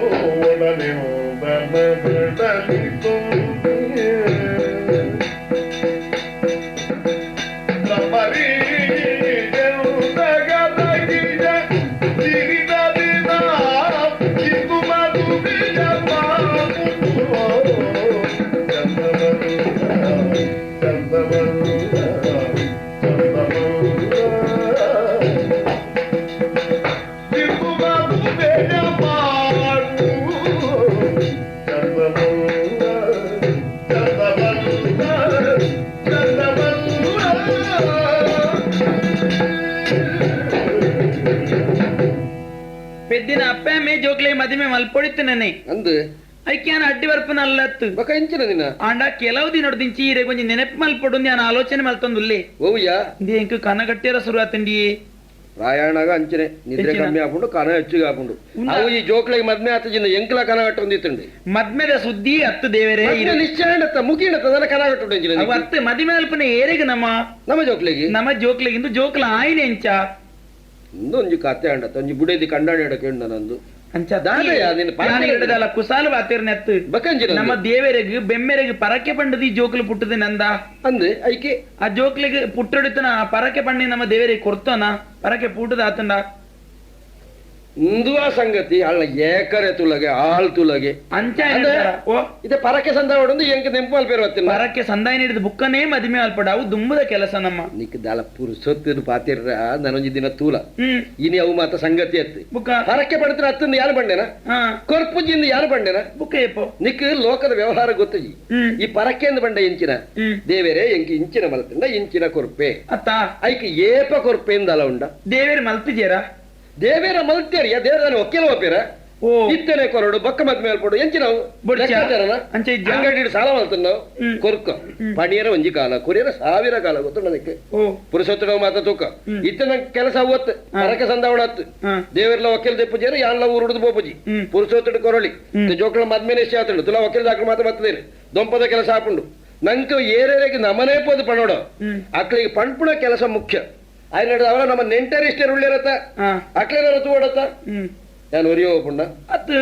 ಪೆದ್ದಿನ ಅಪ್ಪೆ ಮೇ ಜೋಕ್ಲೆ ಮದಿಮೆ ಮಲ್ಪೊಡಿತ್ತನೇ ಅಂದು ಐಕ್ಯಾನ ಅಡ್ಡಿ ಬರ್ಪನಲ್ಲತ್ತು ಬೊಕ ಎಂಚಿನ ದಿನ ಆಂಡ ಕೆಲವು ದಿನ ದಿಂಚಿ ಈರೆ ಕೊಂಚ ನೆನಪು ಮಲ್ಪೊಡು ನಾನು ಆಲೋಚನೆ ಮಲ್ತೊಂದುಲ್ಲೆ ಓಯ್ಯ ಇಂಕ ಕನಗಟ್ಟಿಯರ ಶುರು ಆತಂಡಿ ಪ್ರಾಯಾಣಾಗ ಅಂಚನೆ ನಿದ್ರೆ ಕಮ್ಮಿ ಆಪುಂಡು ಕನ ಹೆಚ್ಚಿಗೆ ಆಪುಂಡು ಅವು ಈ ಜೋಕ್ಲೆಗೆ ಮದ್ಮೆ ಆತಜಿಂದ ಎಂಕ್ಲ ಕನಗಟ್ಟೊಂದಿತ್ತುಂಡು ಮದ್ಮೆದ ಸುದ್ದಿ ಅತ್ತು ದೇವರೇ ನಿಶ್ಚಯ ಮುಗಿಣತ್ತ ಕನಗಟ್ಟು ಎಂಚಿನ ಅತ್ತು ಮದಿಮೆ ಅಲ್ಪನೆ ಏರೆಗ್ ನಮ್ಮ ನಮ್ಮ ಜೋಕ್ಲೆಗೆ ನಮ್ಮ ಜೋಕ್ಲೆಗಿಂದು ಜೋಕ್ಲ ಆಯ್ನೆ ಎಂಚ ಇಂದೊಂಜಿ ಕತೆ ಅಂಡತ್ತ ಒಂಜಿ ಬುಡೇದಿ ಕಂಡಾಣಿ ಎಡಕ್ಕೆ ನಂದು ಕುಸಾಲು ಬಾತಿರ್ನೆತ್ತು ನಮ್ಮ ದೇವರೆಗ್ ಬೆಮ್ಮೆರೆಗ್ ಪರಕೆ ಪಂಡದಿ ಜೋಕ್ಲು ಪುಟ್ಟದೆ ನಂದ ಅಂದ್ ಐಕೆ ಆ ಜೋಕ್ಲಿಗೆ ಪುಟ್ಟಡಿತನ ಪರಕೆ ಪಂಡಿ ನಮ್ಮ ದೇವರಿಗೆ ಕೊಡ್ತಾನ ಪರಕೆ ಪೂಟದ ಆತಂಡ ಇಂದುವ ಸಂಗತಿ ಅಳ್ಳ ಏಕರೆ ತುಲಗೆ ಆಳ್ ತುಲಗೆ ಅಂಚ ಇದೆ ಪರಕ್ಕೆ ಸಂದ ಹೊಡೊಂದು ಎಂಕ ನೆಂಪು ಅಲ್ಪೇರು ಬತ್ತಿಲ್ಲ ಪರಕ್ಕೆ ಸಂದಾಯ ನೀಡಿದ ಬುಕ್ಕನೇ ಮದಿಮೆ ಅಲ್ಪಡ ಅವು ದುಂಬುದ ಕೆಲಸ ನಮ್ಮ ನಿಕ್ ದಾಲ ಪುರುಸೊತ್ತಿನ ಪಾತಿರ್ರ ನಾನೊಂಜಿ ದಿನ ತೂಲ ಇನಿ ಅವು ಮಾತ ಸಂಗತಿ ಅತ್ತು ಬುಕ್ಕ ಪರಕ್ಕೆ ಪಡತ್ರ ಅತ್ತಂದು ಯಾರು ಬಂಡೆನ ಕೊರ್ಪುಜಿಂದ ಯಾರು ಬಂಡೆನ ಬುಕ್ಕ ಏಪೋ ನಿಕ್ ಲೋಕದ ವ್ಯವಹಾರ ಗೊತ್ತಜಿ ಈ ಪರಕ್ಕೆ ಅಂದ ಬಂಡ ಇಂಚಿನ ದೇವೇರೆ ಎಂಕ ಇಂಚಿನ ಮಲತಂಡ ಇಂಚಿನ ಕೊರ್ಪೆ ಅತ್ತ ಐಕ್ ಏಪ ಕೊರ್ಪೆ ಇಂದಲ ಉಂಡ ದೇವೇರ್ ಮಲ್ತಿಜೇರ ದೇವೇರ ಮಲ್ತೇರಿಯ ದೇವರ ಒಕ್ಕೆಲ ಒಪ್ಪೇರ ಇತ್ತನೆ ಕೊರಡು ಬೊಕ್ಕ ಮದ್ಮೆ ಕೊಡು ಎಂಚಿನ ಅಂಗಡಿ ಸಾಲ ಮಲ್ತನ್ನ ಕೊರ್ಕ ಪಣಿಯರ ಒಂಜಿ ಕಾಲ ಕೊರಿಯರ ಸಾವಿರ ಕಾಲ ಗೊತ್ತು ನನಗೆ ಪುರುಷೋತ್ತಮ ಮಾತ ತೂಕ ಇತ್ತ ನಂಗೆ ಕೆಲಸ ಅವತ್ತು ಪರಕ ಸಂದಾವಣ ಹತ್ತು ದೇವರೆಲ್ಲ ಒಕ್ಕೆಲ್ ದೆಪ್ಪುಜೇರ ಯಾನ್ಲ ಊರುಡುದು ಪೋಪುಜಿ ಪುರುಷೋತ್ತಡ ಕೊರಳಿ ಜೋಕಳ ಮದ್ಮೇಲೆ ಇಷ್ಟ ಆತಂಡು ತುಲಾ ಒಕ್ಕೆಲ್ ದಾಖಲು ಮಾತ್ರ ಬರ್ತದೇನೆ ದೊಂಪದ ಕೆಲಸ ಹಾಕೊಂಡು ನಂಗೆ ಏರೇರಿಗೆ ನಮನೇ ಪೋದು ಪಣೋಡು ಅಕ್ಳಿಗೆ ಪಣ್ಪುಣ ಕೆಲಸ ಮುಖ್ಯ ಆಯ್ನ ಅವರ ನಮ್ಮ ನೆಂಟರಿಷ್ಟೇ ಉಳ್ಳಿರತ್ತ ಅಕ್ಲೇನಾರ ತೂಡತ್ತ ನಾನು ಒರಿಯೋ ಪುಂಡ ಅತ್ತು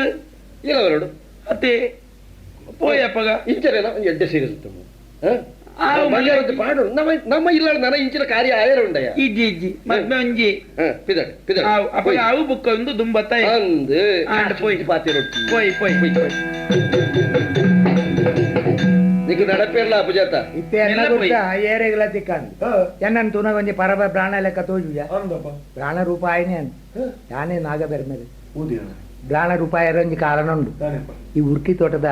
ಇಲ್ಲ ಅವರೋಡು ಅತ್ತೆ ಪೋಯಪ್ಪಗ ಇಂಚನೇನ ಎಡ್ಡೆ ಸೀರೆ ಸುತ್ತಮ್ಮ ಬಂಗಾರದ್ದು ಪಾಡು ನಮ್ಮ ನಮ್ಮ ಇಲ್ಲ ನನ್ನ ಇಂಚಿನ ಕಾರ್ಯ ಆಯರ ಉಂಡಯ್ಯ ಇಜ್ಜಿ ಇಜ್ಜಿ ಮದ್ಮೆ ಒಂಜಿ ಪಿದಡ್ ಪಿದಡ್ ಅಪ್ಪಗ ಅವು ಬುಕ್ಕ ಒಂದು ದುಂಬತ್ತ ಅಂದು ಪೋಯ್ ಪಾತಿ ರೊಟ್ಟಿ ಪೋಯ್ ಪೋಯ್ ಪೋಯ್ ನಿಕ್ ನಡಪೇರ್ಲ ಅಪಜಾತ ಇತ್ತೆ ಎನ್ನ ಗುರ್ತ ಏರೆಗ್ಲ ತಿಕ್ಕಂದು ಎನ್ನನ್ ತುನ ಒಂಜಿ ಪರಬ ಪ್ರಾಣ ಲೆಕ್ಕ ತೋಜುಜ ಪ್ರಾಣ ರೂಪ ಆಯ್ನೆ ಯಾನೇ ನಾಗ ಬೆರ್ಮೇಲೆ ಪ್ರಾಣ ರೂಪ ಒಂಜಿ ಕಾರಣ ಉಂಡು ಈ ಉರ್ಕಿ ತೋಟದ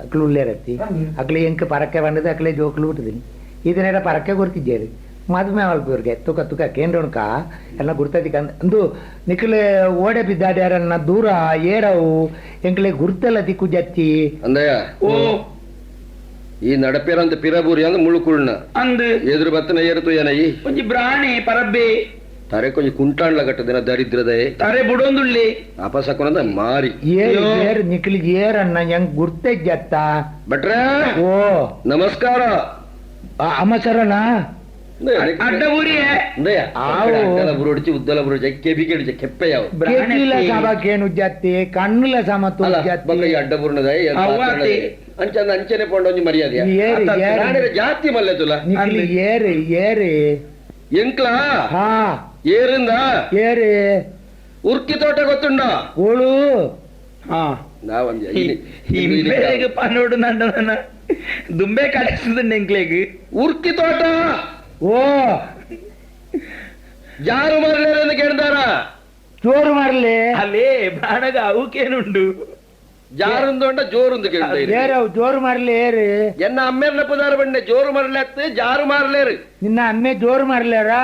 ಅಕ್ಲು ಉಳ್ಳೇರತ್ತಿ ಅಕ್ಲೆ ಎಂಕ್ ಪರಕ್ಕೆ ಬಂದದ ಅಕ್ಲೆ ಜೋಕ್ಲು ಬಿಟ್ಟದಿನಿ ಇದನ್ನೆಲ್ಲ ಪರಕ್ಕೆ ಗುರ್ತಿದ್ದೇರು ಮದುವೆ ಮಲ್ಪುರ್ಗೆ ತುಕ ತುಕ ಕೇಂದ್ರಕ ಎಲ್ಲ ಗುರ್ತದಿ ಅಂದು ನಿಕ್ಲೆ ಓಡೆ ಬಿದ್ದಾಡ್ಯಾರನ್ನ ದೂರ ಏರವು ಎಂಕ್ಲೆ ಗುರ್ತಲ್ಲ ದಿಕ್ಕು ಜತ್ತಿ ಅಂದಯ್ಯ ಓ ಈ ನಡಪೇರಂತ ಪಿರಬೂರಿ ಅಂದ್ ಮುಳುಕುಳ್ನ ಅಂದ್ ಎದುರು ಬತ್ತನ ಏರುತು ಏನೈ ಒಂಜಿ ಬ್ರಾಣಿ ಪರಬ್ಬೆ ತರೆ ಕೊಂಚ ಕುಂಟಾಣ್ಲ ಕಟ್ಟದಿನ ದರಿದ್ರದಯೇ ತರೆ ಬುಡೊಂದುಳ್ಳಿ ಅಪಸಕುನದ ಮಾರಿ ಏರ್ ಏರ್ ನಿಕ್ಲಿ ಏರನ್ನ ಹೆಂಗ್ ಗುರ್ತೆ ಜತ್ತ ಭಟ್ರ ಓ ನಮಸ್ಕಾರ ಅಮಸರನ ಅಡ್ಡ ಊರಿಯೇ ಅಡ್ಡಲ ಬುರುಡಿಚಿ ಉದ್ದಲ ಬುರುಡಿಚಿ ಕೆಬಿ ಕೆಡಿಚಿ ಕೆಪ್ಪೆ ಯಾವ ಕೆಪಿಲ ಸಭಕೇನು ಜತ್ತಿ ಕಣ್ಣುಲ ಸಮತು ಜತ್ತಿ ಅಡ್ಡ ಬುರುಣದಯ ಅಂಚಂದ ಅಂಚನೆ ಪೋಂಡ ಒಂಜಿ ಮರ್ಯಾದೆ ಜಾತಿ ಮಲ್ಲೆ ತುಲ ನಿಕ್ಲಿ ಏರು ಏರು ಎಂಕ್ಲಾ ಹಾ ಏರಿಂದ ಏರು ಉರ್ಕಿ ತೋಟ ಗೊತ್ತುಂಡ ಓಳು ಹಾ ನಾವೊಂದು ಪನ್ನೋಡು ನಂಡ ದುಂಬೆ ಕಡೆಸುದುಂಡು ಎಂಕ್ಲೆಗ್ ಉರ್ಕಿ ತೋಟ ಓ ಜಾರು ಮಾರಲೇರೆಂದು ಕೇಳ್ದಾರ ಜೋರು ಮಾರಲಿ ಅಲ್ಲೇ ಬಾಣಗ ಅವಕ್ಕೇನುಂಡು ಜಾರುಂದು ಅಂಡ ಜೋರುಂದು ಕೇಳ್ದ ಜೋರು ಮಾರಲಿ ಏರು ಎನ್ನ ಅಮ್ಮೇರ್ನ ಪುದಾರ ಬಂಡೆ ಜೋರು ಮಾರಲೆ ಜಾರು ಮಾರಲೇರು ನಿನ್ನ ಅಮ್ಮೆ ಜೋರು ಮಾರಲೇರಾ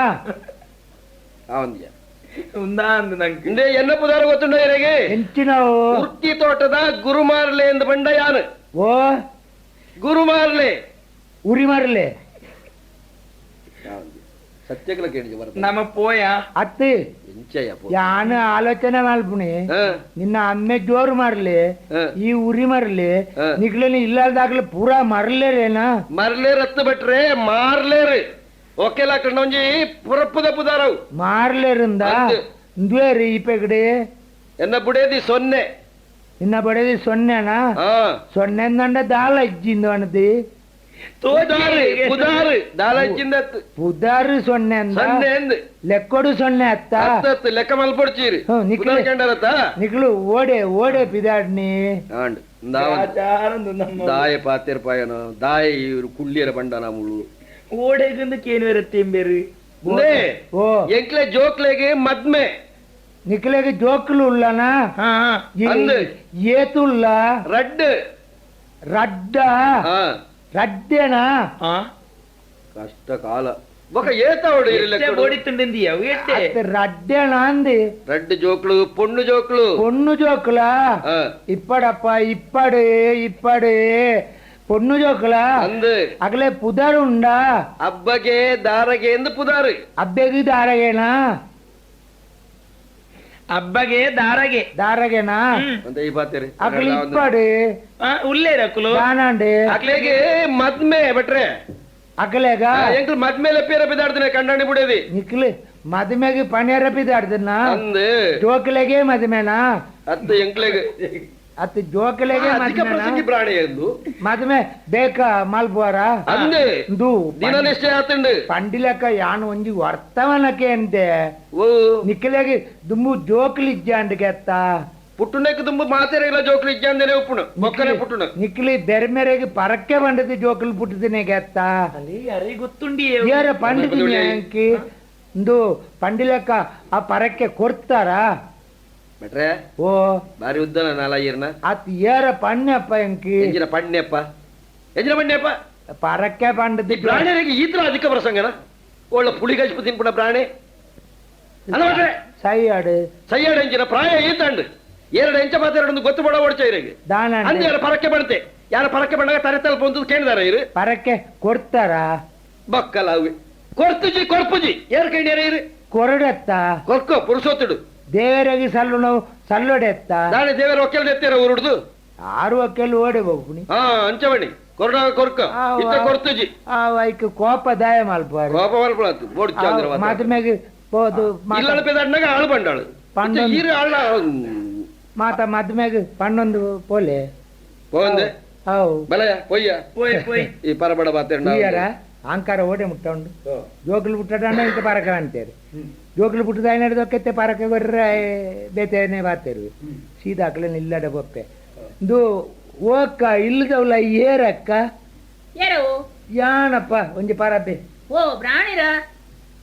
ಇಂದೇ ಎನ್ನ ಪುದಾರ ಗೊತ್ತುಂಡ ಇರಗೆ ಎಂಚಿನವು ಉರ್ಕಿ ತೋಟದ ಗುರು ಮಾರಲೆ ಎಂದು ಬಂಡ ಯಾನು ಓ ಗುರು ಮಾರಲೆ ಉರಿ ಮಾರಲೆ ಸತ್ಯಗಳ ಕೇಳಿ ನಮ್ಮ ಪೋಯ ಅತ್ತಿ ಯಾನು ಆಲೋಚನೆ ಮಲ್ಪುಣಿ ನಿನ್ನ ಅಮ್ಮೆ ಜೋರು ಮಾರಲಿ ಈ ಉರಿ ಮರಲಿ ನಿಕ್ಲೇನು ಇಲ್ಲದಾಗ್ಲೇ ಪೂರಾ ಮರಲೇರೇನಾ ಮರಲೇ ರತ್ತು ಬಿಟ್ರೆ ಮಾರ್ಲೇರು ಓಕೆಲಾ ಕಣ್ಣೊಂಜಿ ಪುರಪ್ಪುದ ಪುದಾರವು ಮಾರ್ಲೇರಿಂದ ಇಂದುವೇರಿ ಈ ಪೆಗಡಿ ಎನ್ನ ಬುಡೇದಿ ಸೊನ್ನೆ ನಿನ್ನ ಬಡೇದಿ ಸೊನ್ನೆನಾ ಸೊನ್ನೆ ಅಂದ ದಾಲ ಇಜ್ಜಿಂದು ಅಣದಿ ಪುದಾರು ದಾಲ ಇಜ್ಜಿಂದ ಪುದಾರು ಸೊನ್ನೆ ಅಂದ ಸೊನ್ನೆ ಅಂದ್ ಲೆಕ್ಕೊಡು ಸೊನ್ನೆ ಅತ್ತ ಅತ್ತ ಲೆಕ್ಕ ಮಲ್ಪೊಡ್ಚೀರಿ ನಿಕ್ಲು ಓಡೆ ಓಡೆ ಪಿದಾಡ್ನಿ ಆಂಡ್ ದಾಯ ಪಾತೆರ್ ಪಾಯನ ದಾಯ ಇವರು ಕುಳ್ಳಿಯರ ಬಂಡನ ಮುಳು ಓಡೆಗಂದು ಕೇನು ಬೇರು ಓ ಎಂಕ್ಲೆ ಜೋಕ್ಲೆಗೆ ಮದ್ಮೆ ನಿಕ್ಲೆಗೆ ಜೋಕ್ಲು ಉಳ್ಳನ ಏತುಲ್ಲ ರಡ್ಡ್ ರಡ್ಡ ರಡ್ಡೇನಾ ಕಷ್ಟ ಕಾಲ ಬೊಕ ಏತ ರಡ್ಡೇನ ಅಂದಿ ರಡ್ಡ್ ಜೋಕ್ಲು ಪೊಣ್ಣು ಜೋಕ್ಲು ಪೊಣ್ಣು ಜೋಕ್ಲ ಇಪ್ಪಡಪ್ಪ ಇಪ್ಪಡು ಇಪ್ಪಡು ಪೊಣ್ಣು ಜೋಕ್ಲ ಅಂದು ಅಗಲೆ ಪುದಾರು ಉಂಡಾ ಅಬ್ಬಗೆ ದಾರಗೆ ಎಂದು ಪುದಾರು ಅಬ್ಬೆಗೆ ದಾರಗೇನಾ ಅಬ್ಬಗೆ ದಾರಗೆ ದಾರಗೆನಾ ಅಂತ ಈ ಪಾತೇರಿ ಅಗಲು ಇಪ್ಪಡು ಉಲ್ಲೇರ ಅಕುಲು ದಾನಾಂಡಿ ಅಕ್ಲೆಗೆ ಮದ್ಮೆ ಬಟ್ರೆ ಅಗಲೆಗ ಎಂಕ್ಲು ಮದ್ಮೇಲೆ ಪೇರ ಬಿದಾಡ್ದಿನ ಕಂಡಾಣಿ ಬಿಡೇದಿ ನಿಕ್ಲು ಮದುಮೆಗೆ ಪಣಿಯರ ಬಿದಾಡ್ದಿನ ಅಂದು ಜೋಕ್ಲೆಗೆ ಮದುಮೆನಾ ಅತ್ತ ಎಂಕ್ಲೆಗೆ ಅತ್ ಜೋಕಲೆಗೆ ಅಧಿಕ ಪ್ರಸಂಗಿ ಪ್ರಾಣಿ ಎಂದು ಮದುವೆ ಬೇಕ ಮಲ್ಪುವಾರ ಅಂದೆ ಇಂದು ದಿನ ನಿಶ್ಚಯ ಆತಂಡು ಪಂಡಿಲಕ ಯಾನು ಒಂಜಿ ವರ್ತವನಕ್ಕೆ ಅಂತೆ ಓ ನಿಕ್ಕಲೆಗೆ ದುಂಬು ಜೋಕಲಿ ಇಜ್ಜಾಂಡ್ ಕೆತ್ತ ಪುಟ್ಟುನಕ್ಕೆ ದುಂಬು ಮಾತೆರೆಗಿಲ್ಲ ಜೋಕಲಿ ಇಜ್ಜಾಂದೇನೆ ಉಪ್ಪುಣು ಬೊಕ್ಕನೆ ಪುಟ್ಟುನು ನಿಕ್ಲಿ ಬೆರ್ಮೆರೆಗೆ ಪರಕ್ಕೆ ಬಂಡದು ಜೋಕಲಿ ಪುಟ್ಟದಿನೇ ಕೆತ್ತ ಅಲ್ಲಿ ಅರೆ ಗೊತ್ತುಂಡಿ ಏರ ಪಂಡಿದಿನಿ ಅಂಕಿ ಇಂದು ಪಂಡಿಲಕ್ಕ ಆ ಪರಕ್ಕೆ ಕೊಡ್ತಾರ ಬೆಟ್ರೆ ಓ ಬಾರಿ ಉದ್ದನ ನಾಲಾಯಿರ್ನ ಅತ್ ಏರ ಪಣ್ಣಪ್ಪ ಅಂಕಿ ಎಂಜಿನ ಪಣ್ಣೆಪ್ಪ ಎಂಜಿನ ಪಣ್ಣೆಪ್ಪ ಪರಕ್ಕೆ ಪಂಡದಿ ಈ ಪ್ರಾಣಿಯರಿಗೆ ಈ ತರ ಅಧಿಕ ಪ್ರಸಂಗನ ಒಳ್ಳೆ ಪುಳಿ ಗಜ್ಪು ತಿನ್ಪುಣ ಪ್ರಾಣಿ ಅಲ್ಲ ಭಟ್ರೆ ಸೈಯಾಡು ಸೈಯಾಡು ಎಂಜಿನ ಪ್ರಾಯ ಈತಂಡು ಎರಡು ಎಂಚ ಮಾತಾಡೋದು ಗೊತ್ತು ಬಡ ಓಡ್ಚ ಇರಿಗೆ ದಾನ ಅಂದೆ ಯಾರ ಪರಕ್ಕೆ ಬಣತೆ ಯಾರ ಪರಕ್ಕೆ ಬಂದಾಗ ತರೆ ತಲುಪ ಅಂತ ಕೇಳಿದಾರ ಇರು ಪರಕ್ಕೆ ಕೊಡ್ತಾರ ಬಕ್ಕಲ ಅವೆ ಕೊರ್ತುಜಿ ಕೊರ್ಪುಜಿ ಏರ್ ಕೈಂಡ್ಯಾರ ಇರು ಕೊರಡೆತ್ತ ಕೊರ್ಕೋ ಪುರುಷೋತ್ತುಡು ದೇವರಿಗೆ ಸಲ್ಲು ನಾವು ಸಲ್ಲೊಡೆತ್ತ ನಾಳೆ ದೇವರ ಒಕ್ಕೆಲ್ ಎತ್ತೀರ ಊರುಡ್ದು ಆರು ಒಕ್ಕೆಲ್ ಓಡಿ ಹೋಗ್ಪುಣಿ ಹಾ ಅಂಚವಣಿ ಕೊರಡ ಕೊರ್ಕ ಇತ್ತ ಕೊರ್ತುಜಿ ಆ ಐಕ್ ಕೋಪ ದಾಯ ಮಲ್ಪಾರು ಕೋಪ ಮಲ್ಪಳಾತು ಬೋಡ್ ಚಾಂದ್ರ ಮಾತು ಪೋದು ಇಲ್ಲ ಪೆದಾಡ್ನಾಗ ಆಳು ಬಂಡಾಳು ಪಂಡೊಂದು- ಈರು ಆಳ ಮಾತ ಮದ್ಮೆಗ್ ಪನ್ನೊಂದು ಪೋಲೆ ಪೋಂದೆ how ಬಲಯ ಪೊಯ್ಯ ಪೋಯ್ ಪೋಯ್ ಈ ಪರಬಡ ಬಾತೇಂಡ ಈಯರ ಅಹಂಕಾರ ಓಡೆ ಮುಟ್ಟ ಉಂಡು ಜೋಕುಲು ಪುಟ್ಟದಾಂಡ ಇಂತ ಪರಕ ಅಂತಾರೆ ಜೋಕುಲು ಪುಟ್ಟದ ದೊಕ್ಕೆತ್ತೆ ಪರಕ ಬರ್ರ ಬೇತೇನೆ ಬಾತೇರು ಸೀದಾಕ್ಲೆ ನಿಲ್ಲಡ ಬೊಪ್ಪೆ ಇಂದು ಓಕ್ಕ ಇಲ್ಲದವಲ್ಲ ಏರಕ್ಕ ಏರವು ಯಾನಪ್ಪ ಒಂಜಿ ಪರಬೆ ಓ ಬ್ರಾಣಿರ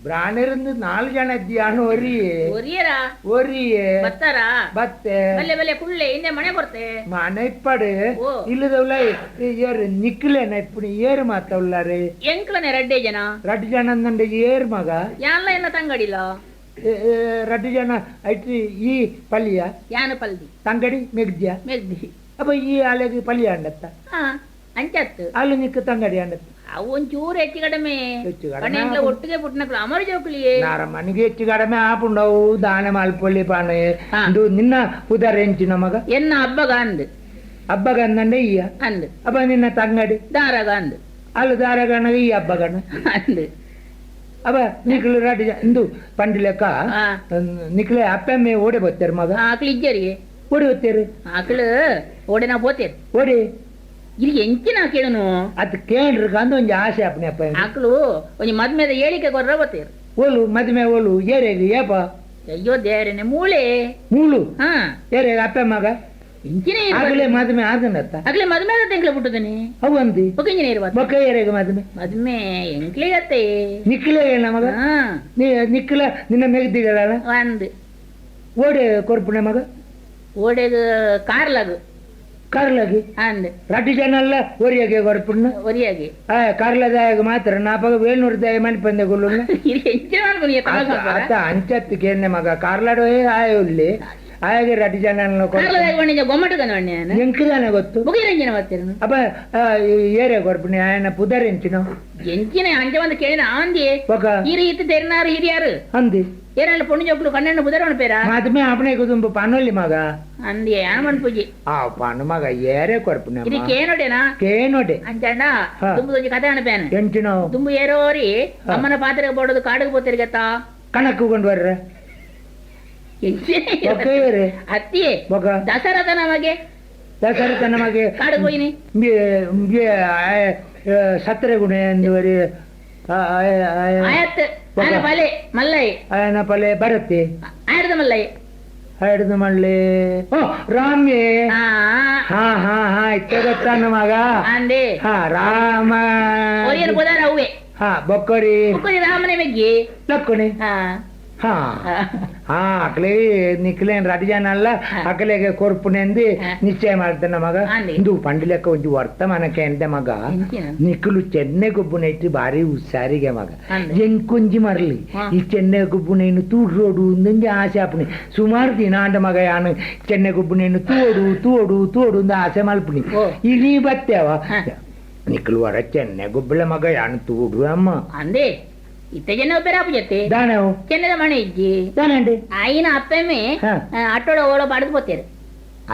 ಬ್ರಾಣಿರಂದು ನಾಲ್ಕು ಜನ ಇದ್ದಿ ಒರಿಯೇ ಒರಿಯರ ಒರಿಯೇ ಬರ್ತಾರ ಬತ್ತೆ ಬಲ್ಲೆ ಬಲ್ಲೆ ಕುಳ್ಳೆ ಹಿಂದೆ ಮನೆ ಕೊಡ್ತೆ ಮನೆ ಇಪ್ಪಡು ಓ. ಇಲ್ಲದವಲ್ಲ ಏರು ನಿಕ್ಲೇನ ಇಪ್ಪು ಏರು ಮಾತವಲ್ಲಾರೆ ಎಂಕ್ಲನೆ ರಡ್ಡೆ ಜನ ರಡ್ಡು ಜನ ಅಂದಂಡೆ ಏರು ಮಗ ಯಾನ್ಲ ಎಲ್ಲ ತಂಗಡಿಲ್ಲ ಏ, ಏ, ರಡ್ಡು ಜನ ಐತಿ ಈ ಪಲ್ಲಿಯ ಯಾನ ಪಲ್ದಿ ತಂಗಡಿ ಮೆಗ್ದ್ಯ ಮೆಗ್ದಿ ಅಪ್ಪ ಈ ಆಲೆಗೆ ಪಲ್ಲಿಯ ಅಂಡತ್ತ ಹಾ ಅಂಚತ್ತು ಅಲ್ಲಿ ನಿಕ್ಕ ತಂಗಡಿ ಅಂಡತ್ತ ಅವು ಒಂಚೂರು ಹೆಚ್ಚು ಕಡಿಮೆ ಹೆಚ್ಚು ಕಡಿಮೆ ಕಣೆ ಎಂಕ್ಲ ಒಟ್ಟಿಗೆ ಪುಟ್ಟನಕ್ಲು ಅಮರ ಜೋಕುಲಿಯೇ ನಾರ ಮನೆಗೆ ಹೆಚ್ಚು ಕಡಿಮೆ ಆಪುಂಡವು ದಾನ ಮಲ್ಪೊಳ್ಳಿ ಪಾಣೆ ಹಾ. ಇಂದು ನಿನ್ನ ಉದಾರ ಎಂಚಿನ ಮಗ ಎನ್ನ ಹಬ್ಬಗ ಅಂದ್ ಹಬ್ಬಗ ಅಂದಂಡೆ ಈಯ ಅಂದ್ ಅಪ್ಪ ನಿನ್ನ ತಂಗಡಿ ದಾರಗ ಅಂದ್ ಅಲ್ಲಿ ದಾರಗಣ ಈ ಹಬ್ಬಗಣ ಅಂದ್ ಅವ ನಿಕ್ಲು ರಡ್ಡು ಇಂದು ಪಂಡಿಲೆಕ್ಕ ಹಾ. ನಿಕ್ಲೆ ಅಪ್ಪಮ್ಮೆ ಓಡಿ ಬರ್ತಾರೆ ಮಗ ಆಕಳು ಇಜ್ಜರಿಗೆ ಓಡಿ ಬರ್ತಾರೆ ಆಕಳು ಓಡೆ ನಾ ಪೋತೇರು ಓಡಿ ಇಲ್ಲಿ ಎಂಚಿನ ಕೇಳುನು ಅದು ಕೇಳ್ರಿಕ ಅಂದ ಒಂಜಿ ಆಸೆ ಅಪ್ಪನೆ ಅಪ್ಪ ಆಕಳು ಒಂಜಿ ಮದ್ಮೆದ ಹೇಳಿಕೆ ಕೊರ್ರ ಬತ್ತೇರು ಓಲು ಮದುವೆ ಓಲು ಏರೇಗು ಏಪ ಅಯ್ಯೋ ದೇವರನೆ ಮೂಳೆ ಮೂಳು ಹಾ ಏರೇಗ ಅಪ್ಪ ಮಗ ಇಂಚಿನ ಆಗಲೇ ಮದುವೆ ಆದನತ್ತ ಆಗಲೇ ಮದ್ಮೆ ಆದ ಎಂಕ್ಲೆ ಬಿಟ್ಟದನಿ ಅವು ಅಂದಿ ಒಕ್ಕಿಂಜಿನ ಇರುವ ಬೊಕ್ಕ ಏರೇಗ ಮದುವೆ ಮದ್ಮೆ ಎಂಕ್ಲೆಗತ್ತೆ ನಿಕ್ಲೆ ಏನ ಮಗ ಹಾ ನೀ ನಿಕ್ಲ ನಿನ್ನ ಮೆಗ್ದಿಗಳಲ್ಲ ಒಂದ್ ಓಡಿ ಕೊರ್ಪುಣೆ ಮಗ ಓಡೆಗ ಕಾರ್ಲಾಗು ಕಾರ್ಲಾಗಿ ಅಂದ್ ರಡ್ಡು ಜನ ಅಲ್ಲ ಒರಿಯಾಗೆ ಕೊರ್ಪುಣ್ಣ ಒರಿಯಾಗಿ ಆ ಕಾರ್ಲದಾಯಗ ಮಾತ್ರ ನಾಪಗ ವೇಣೂರ್ದಾಯ ಮನೆ ಪಂದೆ ಗುಲ್ಲು ಇದು ಎಂಚಿನ ಅನ್ಕೊಂಡು ಆತ ಅಂಚತ್ತು ಕೇಂದ್ರ ಮಗ ಕಾರ್ಲಾಡೋ ಆಯ ಉಲ್ಲಿ ಆಯಾಗೆ ರಡ್ಡು ಜನ ಕಾರ್ಲದಾಗ ಬಣ್ಣ ಗೊಮ್ಮಟಗನ ಬಣ್ಣ ಎಂಕಿದಾನೆ ಗೊತ್ತು ಬುಗಿರಂಜಿನ ಬರ್ತೀರ ಅಪ್ಪ ಏರಿಯಾ ಕೊರ್ಪುಣಿ ಆಯನ ಪುದರ್ ಎಂಚಿನ ಎಂಚಿನ ಅಂಚ ಒಂದು ಕೇಳಿನ ಆಂದಿ ఒక ಈ ರೀತಿ ತೆರಿನಾರು ಹಿರಿಯಾರು ಅಂದಿ ಏರಲ್ಲ ಪೊಣ್ಣು ಜೋಕ್ಲು ಕಣ್ಣನ್ನು ಬುದರವಣ ಪೇರ ಮಾತಮೆ ಅಪ್ಪನೆ ಕುದುಂಬ ಪನೊಲ್ಲಿ ಮಗ ಅಂದಿ ಯಾನ್ ಪೂಜಿ ಆ ಪನು ಮಗ ಏರೇ ಕೊರ್ಪುಣೆ ಇದು ಕೇನೋಡೆನಾ ಕೇನೋಡೆ ಅಂಚಣ್ಣ ಹಾ. ದುಂಬು ಒಂಜಿ ಕಥೆ ಅಣಪೇನ ಎಂಚಿನ ದುಂಬು ಏರೋರಿ ಅಮ್ಮನ ಪಾತ್ರೆಗೆ ಬೋಡೋದು ಕಾಡಿಗೆ ಪೋತಿರಿ ಗತ್ತಾ ಕಣಕ್ಕು ಕೊಂಡು ಬರ್ರ ಒಕ್ಕ ಏರೆ ಅತ್ತಿಯೇ ಬೊಕ ದಸರಥ ನಮಗೆ ದಸರಥ ನಮಗೆ ಕಾಡಿಗೆ ಹೋಯಿನಿ ಸತ್ತರೆ ಗುಣ ಎಂದುವರಿ ಆಯತ್ ಆನ ಪಲೆ ಮಲ್ಲೈ ಆಯನ ಪಲೆ ಬರತ್ತೆ ಆಯರ್ದ ಮಲ್ಲೈ ಹಿಡಿದು ಮಳ್ಳಿ ಓ ರಾಮೇ ಆ ಹಾ ಹಾ ಹಾ ಇತ್ತ ಗೊತ್ತಾನ ಮಗ ಅಂದೆ ಹಾ ರಾಮ ಒರಿಯನ್ ಪೋದಾರ ಅವ್ವೆ ಹಾ ಬೊಕ್ಕರಿ ಬುಕ್ಕರಿ ರಾಮನೆ ಮೆಗ್ಗಿ ಲಕ್ಕುಣಿ ಹಾ ಹಾ ಹಾ ಅಕ್ಲೆ ನಿಕ್ಲೇನ್ ರಡಿಜಾನ ಅಲ್ಲ ಅಕಲೆಗೆ ಕೊರ್ಪುನೆಂದು ನಿಶ್ಚಯ ಮಾಡ್ತಾನ ಮಗ ಅಂದೆ. ಇಂದು ಪಂಡಿಲೆಕ್ಕ ಒಂಜಿ ವರ್ತಮಾನಕ್ಕೆ ಎಂದ ಮಗ ಎಂಚಿನ? ನಿಕ್ಕಲು ಚೆನ್ನೆ ಗೊಬ್ಬುನೈತಿ ಭಾರಿ ಹುಷಾರಿಗೆ ಮಗ ಅಂದೆ. ಎಂಕೊಂಜಿ ಮರಲಿ ಹಾ. ಈ ಚೆನ್ನೆ ಗೊಬ್ಬುನೈನು ತೂಡ್ರೋಡು ಒಂದೊಂದು ಆಸೆ ಆಪುಣಿ ಸುಮಾರು ದಿನ ಆಂಡ ಮಗ ಯಾನು ಚೆನ್ನೆ ಗೊಬ್ಬುನೈನು ತೋಡು ತೋಡು ತೋಡು ಒಂದು ಆಸೆ ಮಲ್ಪುಣಿ ಓ. ಇಡೀ ಬತ್ತೇವ ಹಾ. ನಿಕ್ಕಲು ವರ ಚೆನ್ನೆ ಗೊಬ್ಬಳ ಮಗ ಯಾನು ತೂಡು ಅಮ್ಮ ಅಂದೆ ಇತ್ತ ಜನ ಪೆರಾಪು ಜೊತೆ ದಾನವು ಚೆನ್ನದ ಮನೆ ಇಜ್ಜಿ ದಾನಂಡಿ ಆಯಿನ ಅಪ್ಪೆಮ್ಮೆ ಹಾ. ಆಟೋಡ ಓಳೋ ಬಾಡ್ದು ಪೋತೇರು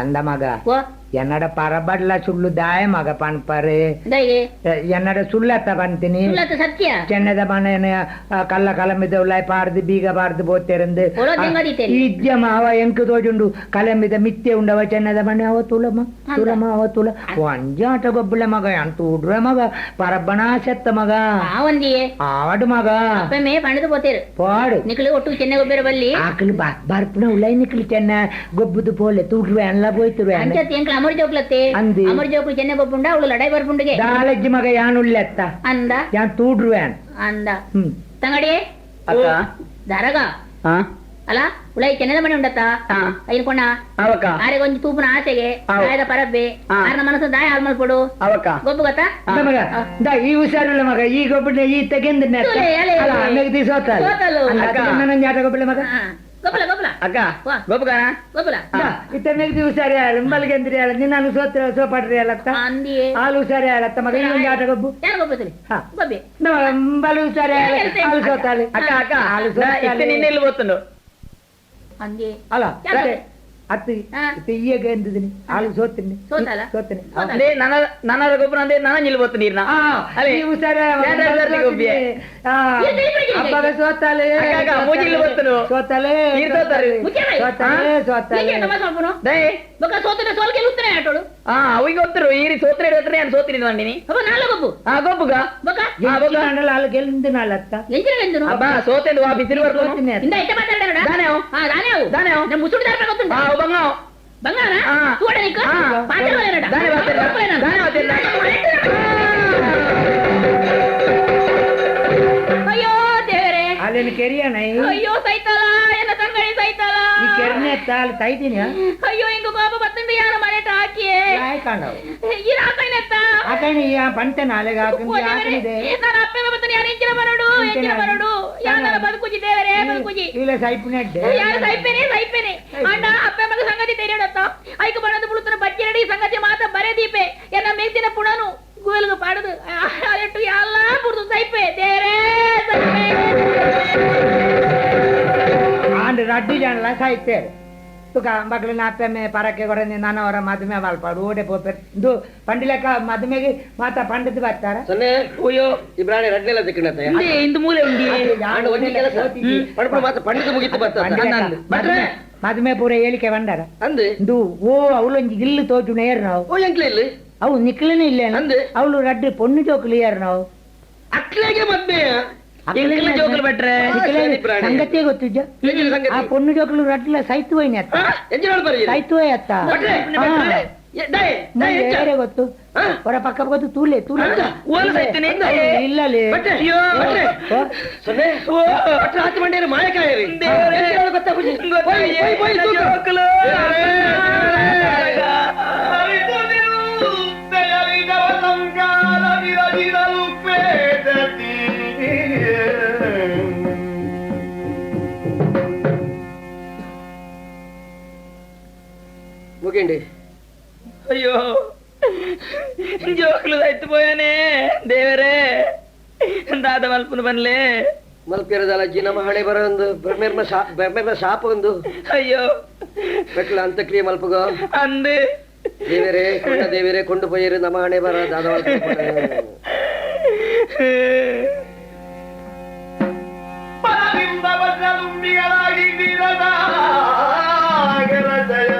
ಅಂದ ಮಗ ಓ ಎನ್ನಡ ಪರಬಡ್ಲ ಸುಳ್ಳು ದಾಯ ಮಗ ಪನ್ಪರು. ಎನ್ನಡ ಸುಳ್ಳತ್ತ ಪಂತೀನಿ. ಸತ್ಯ. ಚೆನ್ನದ ಮನೆ ಕಲ್ಲ ಕಲಂಬಿದ ಉಳ್ಳಾಯ್ ಪಾರ್ದು ಬೀಗ ಪಾರ್ದು ಪೋತೆರಂದು. ಇಜ್ಜ ಮಾವ ಎಂಕ್ ತೋಜುಂಡು ಕಲಂಬಿದ ಮಿತ್ತೆ ಉಂಡವ ಚೆನ್ನದ ಮನೆ ಅವ ತುಲಮ ತುಲಮ ಅವ ತುಲ ಒಂಜಾಟ ಗೊಬ್ಬುಲ ಮಗ ಅಂತ ಉಡ್ರ ಮಗ ಪರಬ್ಬಣ ಸೆತ್ತ ಮಗ ಆವಡು ಮಗ ಪಣದು ಪೋತೇರು ಪಾಡು ನಿಕ್ಲು ಒಟ್ಟು ಚೆನ್ನ ಗೊಬ್ಬರ ಬಲ್ಲಿ ಆಕಲು ಬರ್ಪುನ ಉಳ್ಳಾಯ್ ನಿಕ್ಲು ಚೆನ್ನ ಗೊಬ್ಬುದು ಪೋಲೆ ತೂಡ್ರುವೆ ಅನ್ಲ ಪೋಯ್ತುರುವೆ ಎಂಕ್ಲ ಅಮರ್ ಜೋಕ್ಲತ್ತೆ ಅಂದಿ ಅಮರ್ ಜೋಕ್ಲು ಚೆನ್ನ ಗೊಬ್ಬುಂಡ ಅವಳು ಲಡಾಯಿ ಬರ್ಪುಂಡುಗೆ ದಾಲಜ್ಜಿ ಮಗ ಯಾನ್ ಉಳ್ಳೆತ್ತ ಅಂದ ಯಾನ್ ತೂಡ್ರುವೆ ಅಂದ ತಂಗಡಿ ಅಕ್ಕ ದಾರಗ ಅಲ್ಲ ಉಳೈ ಚೆನ್ನದ ಮನೆ ಉಂಡತ್ತ ಐನ್ ಕೊಣ ಅವಕ್ಕ ಆರೆಗೆ ಒಂಜಿ ತೂಪುನ ಆಸೆಗೆ ದಾಯದ ಪರಬ್ಬೆ ಆರ್ನ ಮನಸ್ಸು ದಾಯ ಹಾಲ್ ಮಲ್ಪೊಡು ಅವಕ್ಕ ಗೊಬ್ಬು ಗೊತ್ತಾ ಮಗ ದಾ ಈ ಹುಷಾರಿಲ್ಲ ಮಗ ಈ ಗೊಬ್ಬರ ಈ ತೆಗೆಂದ ಸೋತಲು ಗೊಬ್ಬಳ ಮಗ ಗೊಬ್ಬಲ ಗೊಬ್ಬಲ ಅಕ್ಕ ಗೊಬ್ಬಗಾನ ಗೊಬ್ಬಲ ಇತ್ತ ಮೆಗ್ದಿ ಹುಷಾರಿ ಆಳು ಇಂಬಲ್ಗೆಂದ್ರಿ ಆಳು ನಿನ್ನ ಸೋತ್ರ ಸೋಪಾಡ್ರಿ ಅಲ್ಲತ್ತ ಅಂದಿಯೇ ಹಾಲು ಹುಷಾರಿ ಆಳತ್ತ ಮಗ ಈ ಒಂದು ಆಟ ಗೊಬ್ಬು ಯಾರು ಗೊಬ್ಬುತ್ತಲಿ ಗೊಬ್ಬೆ ಅಂಬಲು ಹುಷಾರಿ ಆಳು ಹಾಲು ಸೋತಾಳೆ ಅಕ್ಕ ಅಕ್ಕ ಹಾಲು ಸೋತಾಳೆ ನಿನ್ನೆ ಎಲ್ಲಿ ಬೋತುಂಡು ಅಂದಿ ಅಲ್ಲ ಅತ್ತು ಈಗ ಎಂದಿದ್ದೀನಿ ಹಾಲು ಸೋತೀನಿ ಸೋತೀನಿ ಅದೇ ನನ್ನ ನನ್ನ ಗೊಬ್ಬರ ಅಂದ್ರೆ ನಾನು ನಿಲ್ಬೋತು ನೀರ್ನ ಈ ಹುಷಾರಿ ಅಬ್ಬಗ ಸೋತಾಲೆ ಮೂಜಿಲ್ ಬರ್ತನು ಸೋತಾಲೆ ನೀರ್ ಸೋತಾರೆ ಸೋತಾಲೆ ಸೋತಾಲೆ ಬೊಕ್ಕ ಸೋತನೆ ಸೋಲ್ಗೆ ಉತ್ತರೆ ಆಟೋಳು ಆ ಅವಿಗೆ ಗೊತ್ತರು ಈ ಸೋತ್ರೆ ಇಡತ್ರೆ ನಾನು ಸೋತಿನಿ ಬಂದಿನಿ ಅಬ್ಬ ನಾಲ ಗೊಬ್ಬು ಆ ಗೊಬ್ಬುಗ ಬೊಕ್ಕ ಆ ಬೊಕ್ಕ ಹಾಲು ಗೆಲ್ದು ನಾಲತ್ತ ಎಂಜಿನ ಗೆಂದನು ಅಬ್ಬ ಸೋತೆಂದು ವಾ ಬಿಸಿಲು ಬರ್ತೀನಿ ಇಂದ ಇಟ್ಟ ಮಾತಾಡೋಣ ದಾನೆ ಅವು ಹಾ ದಾನೆ ಅವು ದಾನೆ ಅವು ನಮ್ಮ ಮುಸುಡು ದಾರ ಗೊತ್ತುಂಟು ಆ ಬಂಗ ಬಂಗಾರ ತೂಡ ನಿಕ್ಕ ಪಾತ್ರ ದಾನೆ ಬಾತೆ ದಾನೆ ಬಾತೆ. ಅಯ್ಯೋ ದೇವರೇ ಅಲ್ಲೇನು ಕೆರಿಯಣ. ಅಯ್ಯೋ ಸೈತಲ ಎನ್ನ ತಂಗಡಿ ಸೈತಲ ಈ ಕೆರನೆ ತಾಲ್ ತೈದಿನ. ಅಯ್ಯೋ ಇಂಗು ಕೋಪ ಬತ್ತಂಡು ಯಾರ ಮನೆಟ ಹಾಕಿಯೇ ಕಾಂಡವು ಈ ರಾಕೈನತ್ತ ಆಕೈನ ಈ ಪಂಟೆ ನಾಲೆಗ ಹಾಕಂದು ಹಾಕಿದೆ. ನಾನು ಅಪ್ಪೆ ಬತ್ತನ ಯಾರು ಎಂಚಿನ ಬರೋಡು ಎಂಚಿನ ಬರೋಡು ಯಾರ ಬದುಕುಜಿ ದೇವರೇ ಬದುಕುಜಿ ಇಲ್ಲ ಸೈಪುನೆಡ್ಡೆ ಯಾರು ಸೈಪೇನೆ ಸೈಪೇನೆ ಅಣ್ಣ ಅಪ್ಪೆ ಮಗ ಸಂಗತಿ ತೆರೆಯೋಡತ್ತ ಐಕ ಬರೋದು ಬುಳುತ್ತನ ಬಜ್ಜಿರಡಿ ಸಂಗತಿ ಮಾತ ಬರೇ ದೀಪೆ ಎನ್ನ ಮೇಗ್ದಿನ ಪುಣನು ಗುವೆಲ್ಗು ಪಾಡದು ಅಲೆಟ್ಟು ಎಲ್ಲ ಬುಡ್ದು ಸೈಪೆ ದೇವರೇ ಸೈಪೆ. ಆಂಡ್ ರಡ್ಡು ಜನಲ ಸಾಯ್ತೇರು ತುಕ ಮಕ್ಕಳು ನಾಪೆಮ್ಮೆ ಪರಕ್ಕೆ ಕೊಡ ನಾನು ಅವರ ಮದುವೆ ಮಲ್ಪಾಡು ಓಡೆ ಪೋಪೆ ಇಂದು ಪಂಡಿಲಕ್ಕ ಮದುವೆಗೆ ಮಾತ ಪಂಡಿತ ಬರ್ತಾರ ಸೊನ್ನೆ ಅಯ್ಯೋ ಇಬ್ರಾಣಿ ರಡ್ನೆಲ್ಲ ತಿಕ್ಕಣತ್ತೆ ಇಂದು ಮೂಲೆ ಉಂಡಿ ಆಂಡ್ ಒಂಜಿ ಕೆಲಸ ಪಂಡ್ಪುಡು ಮಾತ ಪಂಡಿತ ಮುಗಿತು ಬರ್ತಾರ ಮದುವೆ ಪೂರ ಹೇಳಿಕೆ ಬಂಡಾರ ಅಂದು ಇಂದು ಓ ಅವಳೊಂಜಿ ಇಲ್ಲು ತೋಜು ನೇರ್ ನಾವು ಓ ಎಂಕ್ಲೆ ಇಲ್ಲಿ ಅವು ನಿಕ್ಲನೇ ಇಲ್ಲ ಅಂದು ಅವಳು ರಡ್ಡು ಪೊಣ್ಣು ಜೋಕುಲು ಯಾರು ನಾವು ಅಕ್ಲೆಗೆ ಮದ್ವೆ ಜೋಕುಲು ಬಟ್ರೆ ಸಂಗತಿಯೇ ಗೊತ್ತಿದ್ದ ಆ ಪೊಣ್ಣು ಜೋಕುಲು ರಡ್ಲ ಸೈತುವೈನಿ ಅತ್ತ ಸೈತುವೈ ಅತ್ತ ಬೇರೆ ಗೊತ್ತು ಹೊರ ಪಕ್ಕ ಗೊತ್ತು ತೂಲೆ ತೂಲೆ ಇಲ್ಲಲೇ ముగిండి. అయ్యో జోకులు ఎత్తిపోయానే ದೇವರೇ ದಾದ ಮಲ್ಪುನ ಬನ್ಲೆ ಮಲ್ಪಿರದಲ್ಲ ಜಿ ನಮ್ಮ ಹಣೆ ಬರ ಒಂದು ಬ್ರಹ್ಮೇರ್ನ ಬ್ರಹ್ಮೇರ್ನ ಶಾಪ ಒಂದು. ಅಯ್ಯೋ ಮೆಟ್ಲ ಅಂತಕ್ರಿಯೆ ಮಲ್ಪಗ ಅಂದೆ ದೇವರೇ ಕೊಂಡ ದೇವರೇ ಕೊಂಡು ಪೋಯಿರು ನಮ್ಮ ಹಣೆ ಬರ ದಾದ ಮಲ್ಪುನ. ಬಲದಿಂದ ಬಜಲುಂಬಿಗಳಾಗಿ ವೀರನಾಗರ ಜಯ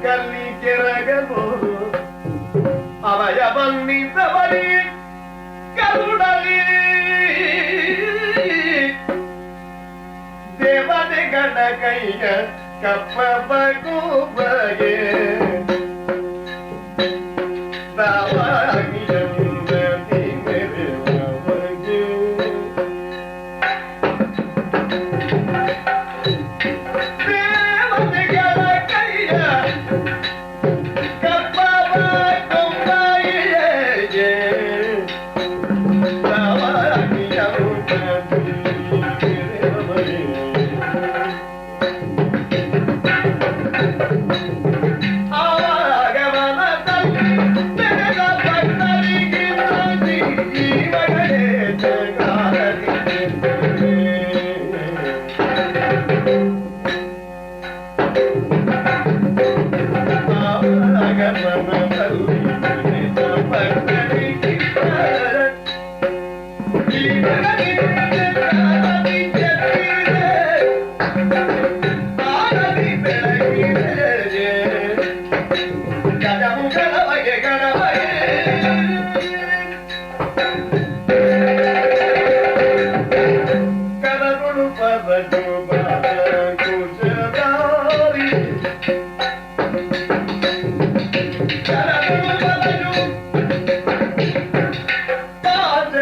ಕಲ್ಲಿ ಕೆರಗಲು ಅವಯ ಬನ್ನಿದ್ದವರಿ ಕರುಡಲಿ ದೇವತೆಗಳ ಕೈಯ ಕಪ್ಪ ಬಗೆ Oh! ಪಾದ.